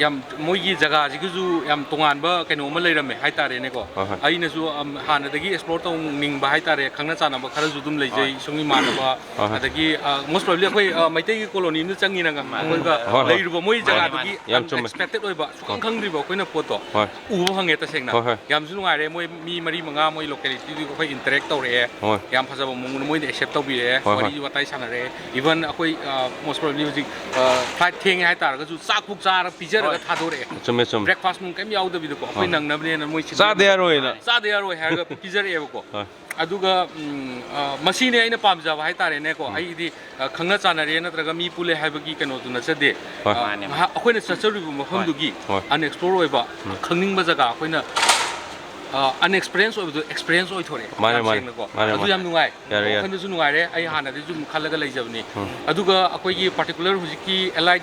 ꯌꯥꯝ, ꯃꯣꯏꯒꯤ ꯖꯒꯥꯁꯤꯒꯤꯁꯨ ꯌꯥꯝ ꯇꯣꯉꯥꯟꯕ ꯀꯩꯅꯣ ꯑꯃ ꯂꯩꯔꯝꯃꯦ ꯍꯥꯏꯇꯥꯔꯦꯅꯦꯀꯣ꯫ ꯍꯣꯏ, ꯍꯣꯏ꯫ ꯑꯩꯅꯁꯨ, ꯑꯝ, ꯍꯥꯟꯅꯗꯒꯤ ꯑꯦꯛꯁꯄ꯭ꯂꯣꯔ ꯇꯧꯅꯤꯡꯕ ꯍꯥꯏꯇꯥꯔꯦ, ꯈꯪꯅ ꯆꯥꯟꯅꯕ ꯈꯔꯁꯨ ꯑꯗꯨꯝ ꯂꯩꯖꯩ, ꯍꯣꯏ꯫ ꯏꯁꯨꯡ ꯏꯃꯥꯟꯅꯕ, ꯍꯣꯏ, ꯍꯣꯏ꯫ ꯑꯗꯒꯤ, ꯑ, most probably ꯑꯩꯈꯣꯏ, ꯑ, ꯃꯩꯇꯩꯒꯤ ꯀꯣꯂꯣꯅꯤ ꯑꯃꯗ ꯆꯪꯉꯤꯅꯒ ꯃꯥꯅꯦ꯫ ꯑꯩꯈꯣꯏꯒ ꯍꯣꯏ, ꯍꯣꯏ꯫ ꯂꯩꯔꯨꯕ ꯃꯣꯏ ꯃꯥꯅꯦ, ꯖꯒꯥꯗꯨꯒꯤ ꯃꯥꯅꯦ꯫ ꯌꯥꯝ ꯆꯨꯝꯃꯦ꯫ ꯑꯟꯑꯦꯛꯁꯄꯦꯛꯇꯦꯠ ꯑꯣꯏꯕ, ꯁꯨꯈꯪ ꯍꯣꯏ꯫ ꯈꯪꯗ꯭ꯔꯤꯕ ꯑꯩꯈꯣꯏꯅ ꯄꯣꯠꯇꯣ꯫ ꯍꯣꯏ꯫ ꯎꯕ ꯐꯪꯉꯦ ꯇꯁꯦꯡꯅ꯫ ꯍꯣꯏ, ꯍꯣꯏ꯫ ꯌꯥꯝꯁꯨ ꯅꯨꯡꯉꯥꯏꯔꯦ, ꯃꯣꯏ ꯃꯤ ꯃꯔꯤ ꯃꯉꯥ ꯃꯣꯏ ꯂꯣꯀꯦꯂꯤꯇꯤꯗꯨꯒ ꯑꯩꯈꯣꯏ ꯏꯟꯇꯔꯦꯛ ꯇꯧꯔꯛꯑꯦ꯫ ꯍꯣꯏ꯫ ꯌꯥꯝ ꯐꯖꯕ ꯃꯑꯣꯡꯗ ꯃꯣꯏꯅ ꯑꯦꯛꯁꯦꯞ ꯇꯧꯕꯤꯔꯛꯑꯦ, ꯍꯣꯏ, ꯍꯣꯏ꯫ ꯋꯥꯔꯤ ꯋꯥꯇꯥꯏ ꯁꯥꯟꯅꯔꯛꯑꯦ꯫ Even ꯑꯩꯈꯣꯏ, ꯑ, most probably ꯍꯧꯖꯤꯛ, ꯑ, ꯐ꯭ꯂꯥꯏꯠ ꯊꯦꯡꯉꯦ ꯍꯥꯏꯇꯥꯔꯒꯁꯨ ꯆꯥꯛ ꯐꯥꯎ ꯆꯥꯔ ꯄꯤꯖꯔꯒ ꯍꯣꯏ꯫ ꯊꯥꯗꯣꯔꯛꯑꯦ꯫ ꯆꯨꯝꯃꯦ, ꯆꯨꯝꯃꯦ꯫ ꯕ꯭ꯔꯦꯛꯐꯥꯁ ꯅꯨꯡ ꯀꯩꯝ ꯌꯥꯎꯗꯕꯤꯗꯀꯣ, ꯑꯩꯈꯣꯏ ꯍꯣꯏ꯫ ꯅꯪꯅꯕꯅꯦꯅ ꯃꯣꯏ ꯁꯤꯟꯕꯤꯔꯝꯃꯦ꯫ ꯆꯥꯗ ꯌꯥꯔꯣꯏꯅ꯫ ꯆꯥꯗ ꯌꯥꯔꯣꯏ ꯍꯥꯏꯔꯒ ꯄꯤꯖꯔꯛꯑꯦꯕꯀꯣ꯫ ꯍꯣꯏ꯫ ꯑꯗꯨꯒ, ꯎꯝ, ꯑ, ꯃꯁꯤꯅꯦ ꯑꯩꯅ ꯄꯥꯝꯖꯕ ꯍꯥꯏꯇꯥꯔꯦꯅꯦꯀꯣ꯫ ꯎꯝ꯫ ꯑꯩꯗꯤ, ꯑ, ꯈꯪꯅ ꯆꯥꯟꯅꯔꯦ ꯅꯠꯇ꯭ꯔꯒ ꯃꯤ ꯄꯨꯜꯂꯦ ꯍꯥꯏꯕꯒꯤ ꯀꯩꯅꯣꯗꯨ ꯅꯠꯆꯗꯦ꯫ ꯍꯣꯏ꯫ ꯑ, ꯃꯥꯅꯦ, ꯃꯥꯅꯦ꯫ ꯉꯥꯏꯍꯥꯛ ꯑꯩꯈꯣꯏꯅ ꯆꯠꯆꯔꯨꯔꯤꯕ ꯃꯐꯝꯗꯨꯒꯤ ꯍꯣꯏ꯫ ꯎꯝ꯫ ꯑꯟꯑꯦꯛꯁꯄ꯭ꯂꯣꯔ ꯑꯣꯏꯕ, ꯎꯝ꯫ ꯈꯪꯅꯤꯡꯕ ꯖꯒꯥ ꯑꯩꯈꯣꯏꯅ, ꯑ, ꯑꯟꯑꯦꯛꯁꯄꯤꯔꯤꯌꯦꯟꯁ ꯑꯣꯏꯕꯗꯣ ꯑꯦꯛꯁꯄꯤꯔꯤꯌꯦꯟꯁ ꯑꯣꯏꯊꯣꯔꯛꯑꯦ꯫ ꯃꯥꯅꯦ, ꯌꯥꯝ ꯃꯥꯅꯦ꯫ ꯁꯦꯡꯅꯀꯣ꯫ ꯃꯥꯅꯦ, ꯑꯗꯨ ꯃꯥꯅꯦ꯫ ꯌꯥꯝ ꯅꯨꯡꯉꯥꯏ꯫ ꯌꯥꯔꯦ, ꯌꯥꯔꯦ꯫ ꯋꯥꯈꯜꯗꯁꯨ ꯅꯨꯡꯉꯥꯏꯔꯦ꯫ ꯑꯩ ꯍꯥꯟꯅꯗꯒꯤ ꯁꯨꯝ ꯈꯜꯂꯒ ꯂꯩꯖꯕꯅꯤ꯫ ꯎꯝ꯫ ꯑꯗꯨꯒ ꯑꯩꯈꯣꯏꯒꯤ ꯄꯥꯔꯇꯤꯀꯨꯂꯔ ꯍꯧꯖꯤꯛꯀꯤ ꯑꯦꯂꯥꯏꯠ,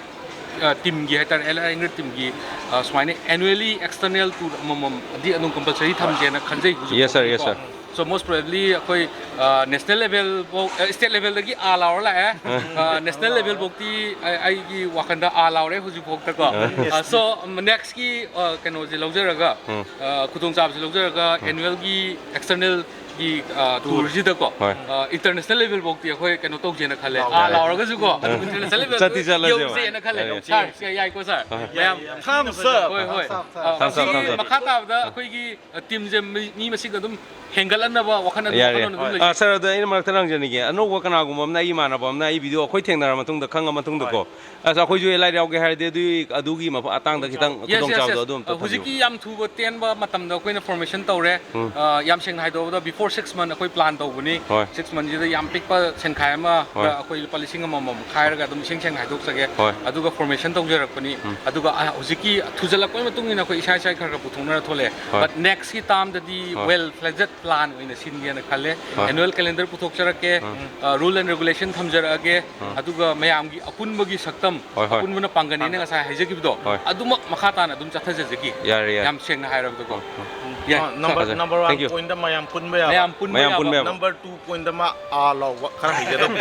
ꯑ, ꯇꯤꯝꯒꯤ ꯍꯥꯏꯇꯥꯔꯦ, ꯑꯦꯂꯥꯏꯠ ꯑꯦꯡꯒꯔ ꯇꯤꯝꯒꯤ, ꯑ, ꯁꯨꯃꯥꯏꯅ ꯑꯦꯅꯨꯋꯦꯂꯤ ꯑꯦꯛꯁꯇꯔꯅꯦꯜ ꯇꯨꯔ ꯑꯃꯃꯝꯗꯤ ꯑꯗꯨꯝ ꯀꯝꯄꯜꯁꯔꯤ ꯊꯝꯁꯦꯅ ꯈꯟꯖꯩ ꯍꯧꯖꯤꯛ Yes, sir. Yes, ꯐꯥꯎꯕꯗꯤꯀꯣ꯫ Sir. So most probably ꯑꯩꯈꯣꯏ, ꯑ, ꯅꯦꯁꯅꯦꯜ ꯂꯦꯚꯦꯜ ꯐꯥꯎ, ꯑ, ꯁ꯭ꯇꯦꯠ ꯂꯦꯚꯦꯜꯗꯒꯤ ꯑꯥ ꯂꯥꯎꯔ ꯂꯥꯛꯑꯦ꯫ ꯑ, ꯅꯦꯁꯅꯦꯜ ꯂꯦꯚꯦꯜ ꯐꯥꯎꯗꯤ ꯑꯩ, ꯑꯩꯒꯤ ꯋꯥꯈꯜꯗ ꯑꯥ ꯂꯥꯎꯔꯦ ꯍꯧꯖꯤꯛ ꯐꯥꯎꯗꯀꯣ꯫ ꯑ꯫ ꯑ, so, ꯎꯝ, ꯅꯦꯛꯁꯀꯤ, ꯑ, ꯀꯩꯅꯣꯁꯦ ꯂꯧꯖꯔꯒ, ꯎꯝ꯫ ꯑ, ꯈꯨꯗꯣꯡꯆꯥꯕꯁꯦ ꯂꯧꯖꯔꯒ ꯎꯝ꯫ ꯑꯦꯅꯨꯋꯦꯜꯒꯤ ꯑꯦꯛꯁꯇꯔꯅꯦꯜꯒꯤ, ꯑ, ꯇꯨꯔ꯫ ꯇꯨꯔꯁꯤꯗꯀꯣ, ꯍꯣꯏ꯫ ꯑ, ꯏꯟꯇꯔꯅꯦꯁꯅꯦꯜ ꯂꯦꯚꯦꯜ ꯐꯥꯎꯗꯤ ꯑꯩꯈꯣꯏ ꯀꯩꯅꯣ ꯇꯧꯁꯦꯅ ꯈꯜꯂꯦ꯫ ꯂꯥꯎꯔꯦ꯫ ꯑꯥ ꯂꯥꯎꯔꯒꯁꯨꯀꯣ, ꯎꯝ꯫ ꯏꯟꯇꯔꯅꯦꯁꯅꯦꯜ ꯂꯦꯚꯦꯜꯗ ꯆꯠꯇꯤ ꯆꯠꯂꯁꯦꯕ꯫ ꯌꯧꯁꯦꯅ ꯈꯜꯂꯦ꯫ ꯌꯥꯏ, ꯌꯥꯏ꯫ ꯁꯥꯔ, ꯁꯤ ꯌꯥꯏꯀꯣ ꯁꯥꯔ? ꯍꯣꯏ, ꯍꯣꯏ꯫ ꯃꯌꯥꯝ ꯌꯥꯏ, ꯌꯥꯏ꯫ Thumbs up꯫ ꯍꯣꯏ, ꯍꯣꯏ꯫ Thumbs up, ꯑ, thumbs up, ꯃꯁꯤꯒꯤ thumbs up꯫ ꯃꯈꯥ ꯇꯥꯕꯗ ꯑꯩꯈꯣꯏꯒꯤ, ꯑ, ꯇꯤꯝꯁꯦ ꯃꯤ, ꯃꯤ ꯃꯁꯤꯡ ꯑꯗꯨꯝ ꯍꯦꯟꯒꯠꯍꯟꯅꯕ ꯋꯥꯈꯜ ꯑꯗꯨꯝ, ꯌꯥꯔꯦ, ꯋꯥꯈꯜꯂꯣꯟ ꯑꯗꯨꯝ ꯌꯥꯔꯦ꯫ ꯂꯩꯖꯩ꯫ ꯑ, ꯁꯥꯔ, ꯑꯗ ꯑꯩꯅ ꯃꯔꯛꯇ ꯍꯪꯖꯅꯤꯡꯒꯦ꯫ ꯑꯅꯧꯕ ꯀꯅꯥꯒꯨꯝꯕ ꯑꯃꯅ, ꯑꯩꯒꯤ ꯏꯃꯥꯟꯅꯕ ꯑꯃꯅ ꯑꯩ ꯚꯤꯗꯤꯑꯣ ꯑꯩꯈꯣꯏ ꯊꯦꯡꯅꯔ ꯃꯇꯨꯡꯗ, ꯈꯪꯉ ꯃꯇꯨꯡꯗꯀꯣ, ꯍꯣꯏ꯫ ꯑꯁ, ꯑꯩꯈꯣꯏꯁꯨ ꯑꯦꯂꯥꯏꯠ ꯌꯥꯎꯒꯦ ꯍꯥꯏꯔꯗꯤ ꯑꯗꯨꯒꯤ, ꯑꯗꯨꯒꯤ ꯃꯐ-, ꯑꯇꯥꯡꯗ ꯈꯤꯇꯪ Yes, yes, ꯈꯨꯗꯣꯡꯆꯥꯕꯗꯣ yes. ꯑꯗꯨ ꯑꯝꯇ ꯑ, ꯊꯝꯕꯤꯌꯨ꯫ ꯍꯧꯖꯤꯛꯀꯤ ꯌꯥꯝ ꯊꯨꯕ ꯇꯦꯟꯕ ꯃꯇꯝꯗ ꯑꯩꯈꯣꯏꯅ ꯐꯣꯔꯃꯦꯁꯟ ꯇꯧꯔꯦ꯫ ꯎꯝ꯫ ꯑ, ꯌꯥꯝ ꯁꯦꯡꯅ ꯍꯥꯏꯗꯣꯛꯑꯕꯗ, before six month ꯑꯩꯈꯣꯏ ꯄ꯭ꯂꯥꯟ ꯇꯧꯕꯅꯤ꯫ ꯍꯣꯏ꯫ Six monthꯁꯤꯗ ꯌꯥꯝ ꯄꯤꯛꯄ ꯁꯦꯟꯈꯥꯏ ꯑꯃ ꯍꯣꯏ꯫ ꯑꯩꯈꯣꯏ ꯂꯨꯄꯥ ꯂꯤꯁꯤꯡ ꯑꯃꯃꯝ ꯈꯥꯏꯔꯒ ꯑꯗꯨꯝ ꯏꯁꯦꯡ ꯁꯦꯡꯅ ꯍꯥꯏꯗꯣꯛꯆꯒꯦ꯫ ꯍꯣꯏ꯫ ꯑꯗꯨꯒ ꯐꯣꯔꯃꯦꯁꯟ ꯇꯧꯖꯔꯛꯄꯅꯤ꯫ ꯎꯝ꯫ ꯑꯗꯨꯒ, ꯑ, ꯍꯧꯖꯤꯛꯀꯤ ꯊꯨꯖꯜꯂꯛꯄꯒꯤ ꯃꯇꯨꯡ ꯏꯟꯅ ꯑꯩꯈꯣꯏ ꯏꯁꯥ ꯏꯁꯥꯒꯤ ꯈꯔ ꯈꯔ ꯄꯨꯊꯣꯛꯅꯔ ꯊꯣꯛꯂꯛꯑꯦ꯫ ꯍꯣꯏ꯫ But next ꯀꯤ ꯇꯥꯝꯗꯗꯤ ꯍꯣꯏ꯫ Well fledged ꯄ꯭ꯂꯥꯟ ꯑꯣꯏꯅ ꯁꯤꯟꯒꯦꯅ ꯈꯜꯂꯦ꯫ ꯍꯣꯏ꯫ ꯑꯦꯅꯨꯋꯦꯜ ꯀꯦꯂꯦꯟꯗꯔ ꯄꯨꯊꯣꯛꯆꯔꯛꯀꯦ, ꯎꯝ꯫ ꯑ, ꯔꯨꯜ ꯑꯦꯟ ꯔꯦꯒꯨꯂꯦꯁꯟ ꯊꯝꯖꯔꯛꯑꯒꯦ, ꯎꯝ꯫ ꯑꯗꯨꯒ ꯃꯌꯥꯝꯒꯤ ꯑꯄꯨꯟꯕꯒꯤ ꯁꯛꯇꯝ, ꯍꯣꯏ, ꯍꯣꯏ꯫ ꯑꯄꯨꯟꯕꯅ ꯄꯥꯡꯒꯜꯅꯦꯅ ꯉꯁꯥꯏ ꯍꯥꯏꯖꯈꯤꯕꯗꯣ, ꯍꯣꯏ꯫ ꯑꯗꯨꯃꯛ ꯃꯈꯥ ꯇꯥꯅ ꯑꯗꯨꯝ ꯆꯠꯊꯖꯖꯈꯤ꯫ ꯌꯥꯔꯦ, ꯌꯥꯔꯦ꯫ ꯌꯥꯝ ꯁꯦꯡꯅ ꯍꯥꯏꯔꯕꯗꯀꯣ꯫ ꯎꯝ, ꯎꯝ꯫ ꯌꯥꯏ꯫ ꯑ, ꯅꯝꯕꯔ, ꯊꯥꯖꯔꯦ꯫ Number one Thank you꯫ Point ꯃꯌꯥꯝ ꯄꯨꯟꯕ ꯌꯥꯕ꯫ ꯃꯌꯥꯝ ꯄꯨꯟꯕ ꯃꯌꯥꯝ ꯌꯥꯕ꯫ ꯄꯨꯟꯕ ꯌꯥꯕ꯫ ꯅꯝꯕꯔ ꯇꯨ ꯄꯣꯏꯟꯗ ꯃꯥ ꯑꯥ ꯂꯥꯎꯕ ꯈꯔ ꯍꯩꯒꯗꯕ꯫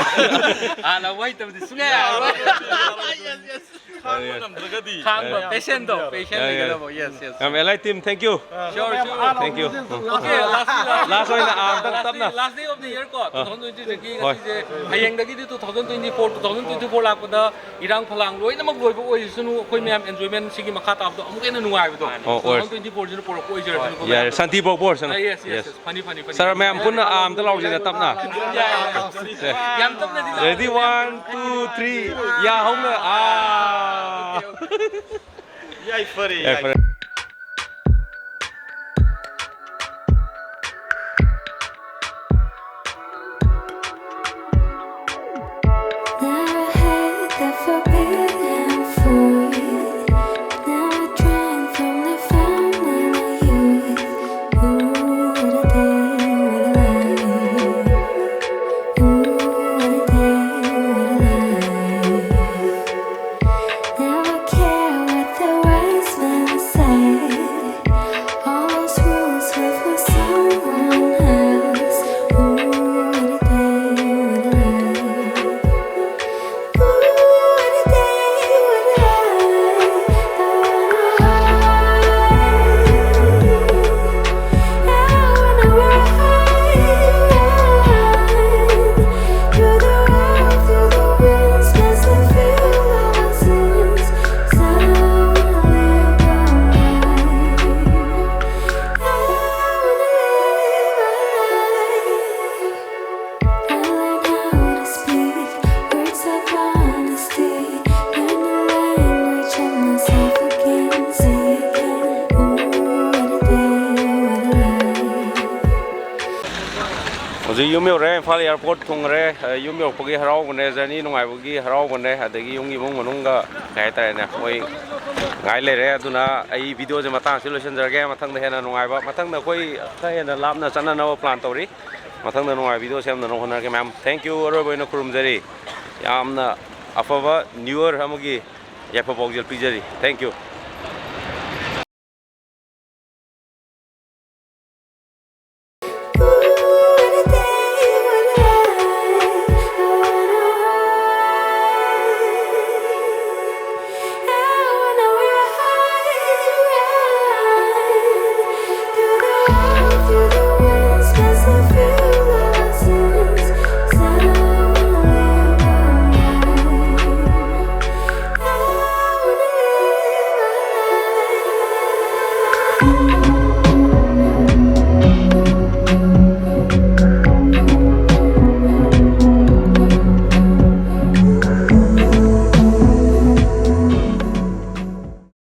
ꯑꯥ ꯂꯥꯎꯕ ꯍꯩꯇꯕꯗꯤ ꯁꯨꯡꯌꯥ ꯌꯥꯔꯔꯣꯏ꯫ Yes, yes꯫ ꯈꯥꯡꯕ ꯉꯝꯗ꯭ꯔꯒꯗꯤ꯫ ꯈꯥꯡꯕ, ꯌꯥꯏ, ꯌꯥꯏ꯫ ꯄꯦꯁꯦꯟꯗꯣ, ꯄꯦꯁꯦꯟ ꯌꯥꯏ, ꯌꯥꯏ꯫ ꯂꯩꯒꯗꯕ꯫ Yes, yes꯫ ꯌꯥꯝ L I team, thank you꯫ ꯑ, Sure, sure꯫ Thank you꯫ Um. Okay, last, last꯫ Last ꯑꯣꯏꯅ, ꯑꯥ, ꯑꯝꯇꯪ last ꯇꯞꯅ꯫ Day, last day of the year ꯀꯣ, ꯑ꯫ Two thousand twenty-three ꯒꯤ ꯍꯣꯏ꯫ ꯉꯁꯤꯁꯦ, ꯍꯌꯦꯡꯗꯒꯤꯗꯤ two thousand twenty-four, two thousand twenty-four ꯂꯥꯛꯄꯗ ꯏꯔꯥꯡ ꯐꯂꯥꯡ ꯂꯣꯏꯅꯃꯛ ꯂꯣꯏꯕ ꯑꯣꯏꯁꯅꯨ, ꯑꯩꯈꯣꯏ ꯃꯌꯥꯝ enjoyment ꯁꯤꯒꯤ ꯃꯈꯥ ꯇꯥꯕꯗꯣ ꯑꯃꯨꯛ ꯍꯦꯟꯅ ꯅꯨꯡꯉꯥꯏꯕꯗꯣ ꯑꯣ, ꯑꯣꯏꯔꯁ-, two thousand twenty-four ꯁꯤꯅ ꯄꯨꯔꯛꯄ ꯑꯣꯏꯖꯔꯁꯅꯨꯀꯣ ꯌꯥꯔꯦ, ꯃꯌꯥꯝ꯫ ꯁꯥꯟꯇꯤ ꯄꯣꯛꯄ ꯑꯣꯏꯔꯁꯅꯨ꯫ ꯑ, yes, yes, Yes꯫ Yes꯫ Funny, funny, funny꯫ Sir, ꯃꯌꯥꯝ ꯄꯨꯟꯅ ꯑꯥ ꯑꯝꯇ ꯂꯥꯎꯁꯤꯅꯦ, ꯇꯞꯅ꯫ ꯌꯥꯏ, ꯌꯥꯏ, ꯌꯥꯏ꯫ ꯌꯥꯝ ꯇꯞꯅꯗꯤ ꯂꯥꯎ-, Ready, one, two, three꯫ ꯌꯥ ꯍꯧꯅ, ꯑꯥ꯫ Okay, okay꯫ ꯌꯥꯏꯐꯔꯦ, ꯌꯥꯏꯐꯔꯦ꯫ ꯌꯥꯏꯐꯔꯦ꯫ Never had the forbidden fruit. Never drank from the fountain of youth. Ooh, what a day, what a life. Ooh, what a day, what a life. Never care what the wise men say. ꯍꯧꯖꯤꯛ ꯌꯨꯝ ꯌꯧꯔꯦ, Imphal airport ꯊꯨꯡꯉꯔꯦ꯫ ꯑ, ꯌꯨꯝ ꯌꯧꯔꯛꯄꯒꯤ ꯍꯔꯥꯎꯕꯅꯦ, journey ꯅꯨꯡꯉꯥꯏꯕꯒꯤ ꯍꯔꯥꯎꯕꯅꯦ, ꯑꯗꯒꯤ ꯌꯨꯝꯒꯤ ꯏꯃꯨꯡ ꯃꯅꯨꯡꯒ ꯀꯩ ꯍꯥꯏꯇꯥꯔꯦꯅꯦ, ꯃꯣꯏ ꯉꯥꯏ ꯂꯩꯔꯦ꯫ ꯑꯗꯨꯅ ꯑꯩ ꯚꯤꯗꯤꯑꯣꯁꯦ ꯃꯇꯥꯡꯁꯤ ꯂꯣꯏꯁꯤꯟꯖꯔꯒꯦ꯫ ꯃꯊꯪꯗ ꯍꯦꯟꯅ ꯅꯨꯡꯉꯥꯏꯕ, ꯃꯊꯪꯗ ꯑꯩꯈꯣꯏ ꯈꯔ ꯍꯦꯟꯅ ꯂꯥꯞꯅ ꯆꯠꯅꯅꯕ ꯄ꯭ꯂꯥꯟ ꯇꯧꯔꯤ꯫ ꯃꯊꯪꯗ ꯅꯨꯡꯉꯥꯏꯕ ꯚꯤꯗꯤꯑꯣ ꯁꯦꯝꯅꯅꯕ ꯍꯣꯠꯅꯔꯒꯦ ꯃꯌꯥꯝ꯫ Thank you, ꯑꯔꯣꯏꯕ ꯑꯣꯏꯅ ꯈꯨꯔꯨꯝꯖꯔꯤ꯫ ꯌꯥꯝꯅ ꯑꯐꯕ New Year ꯑꯃꯒꯤ ꯌꯥꯏꯐ ꯄꯥꯎꯖꯦꯜ ꯄꯤꯖꯔꯤ꯫ Thank you꯫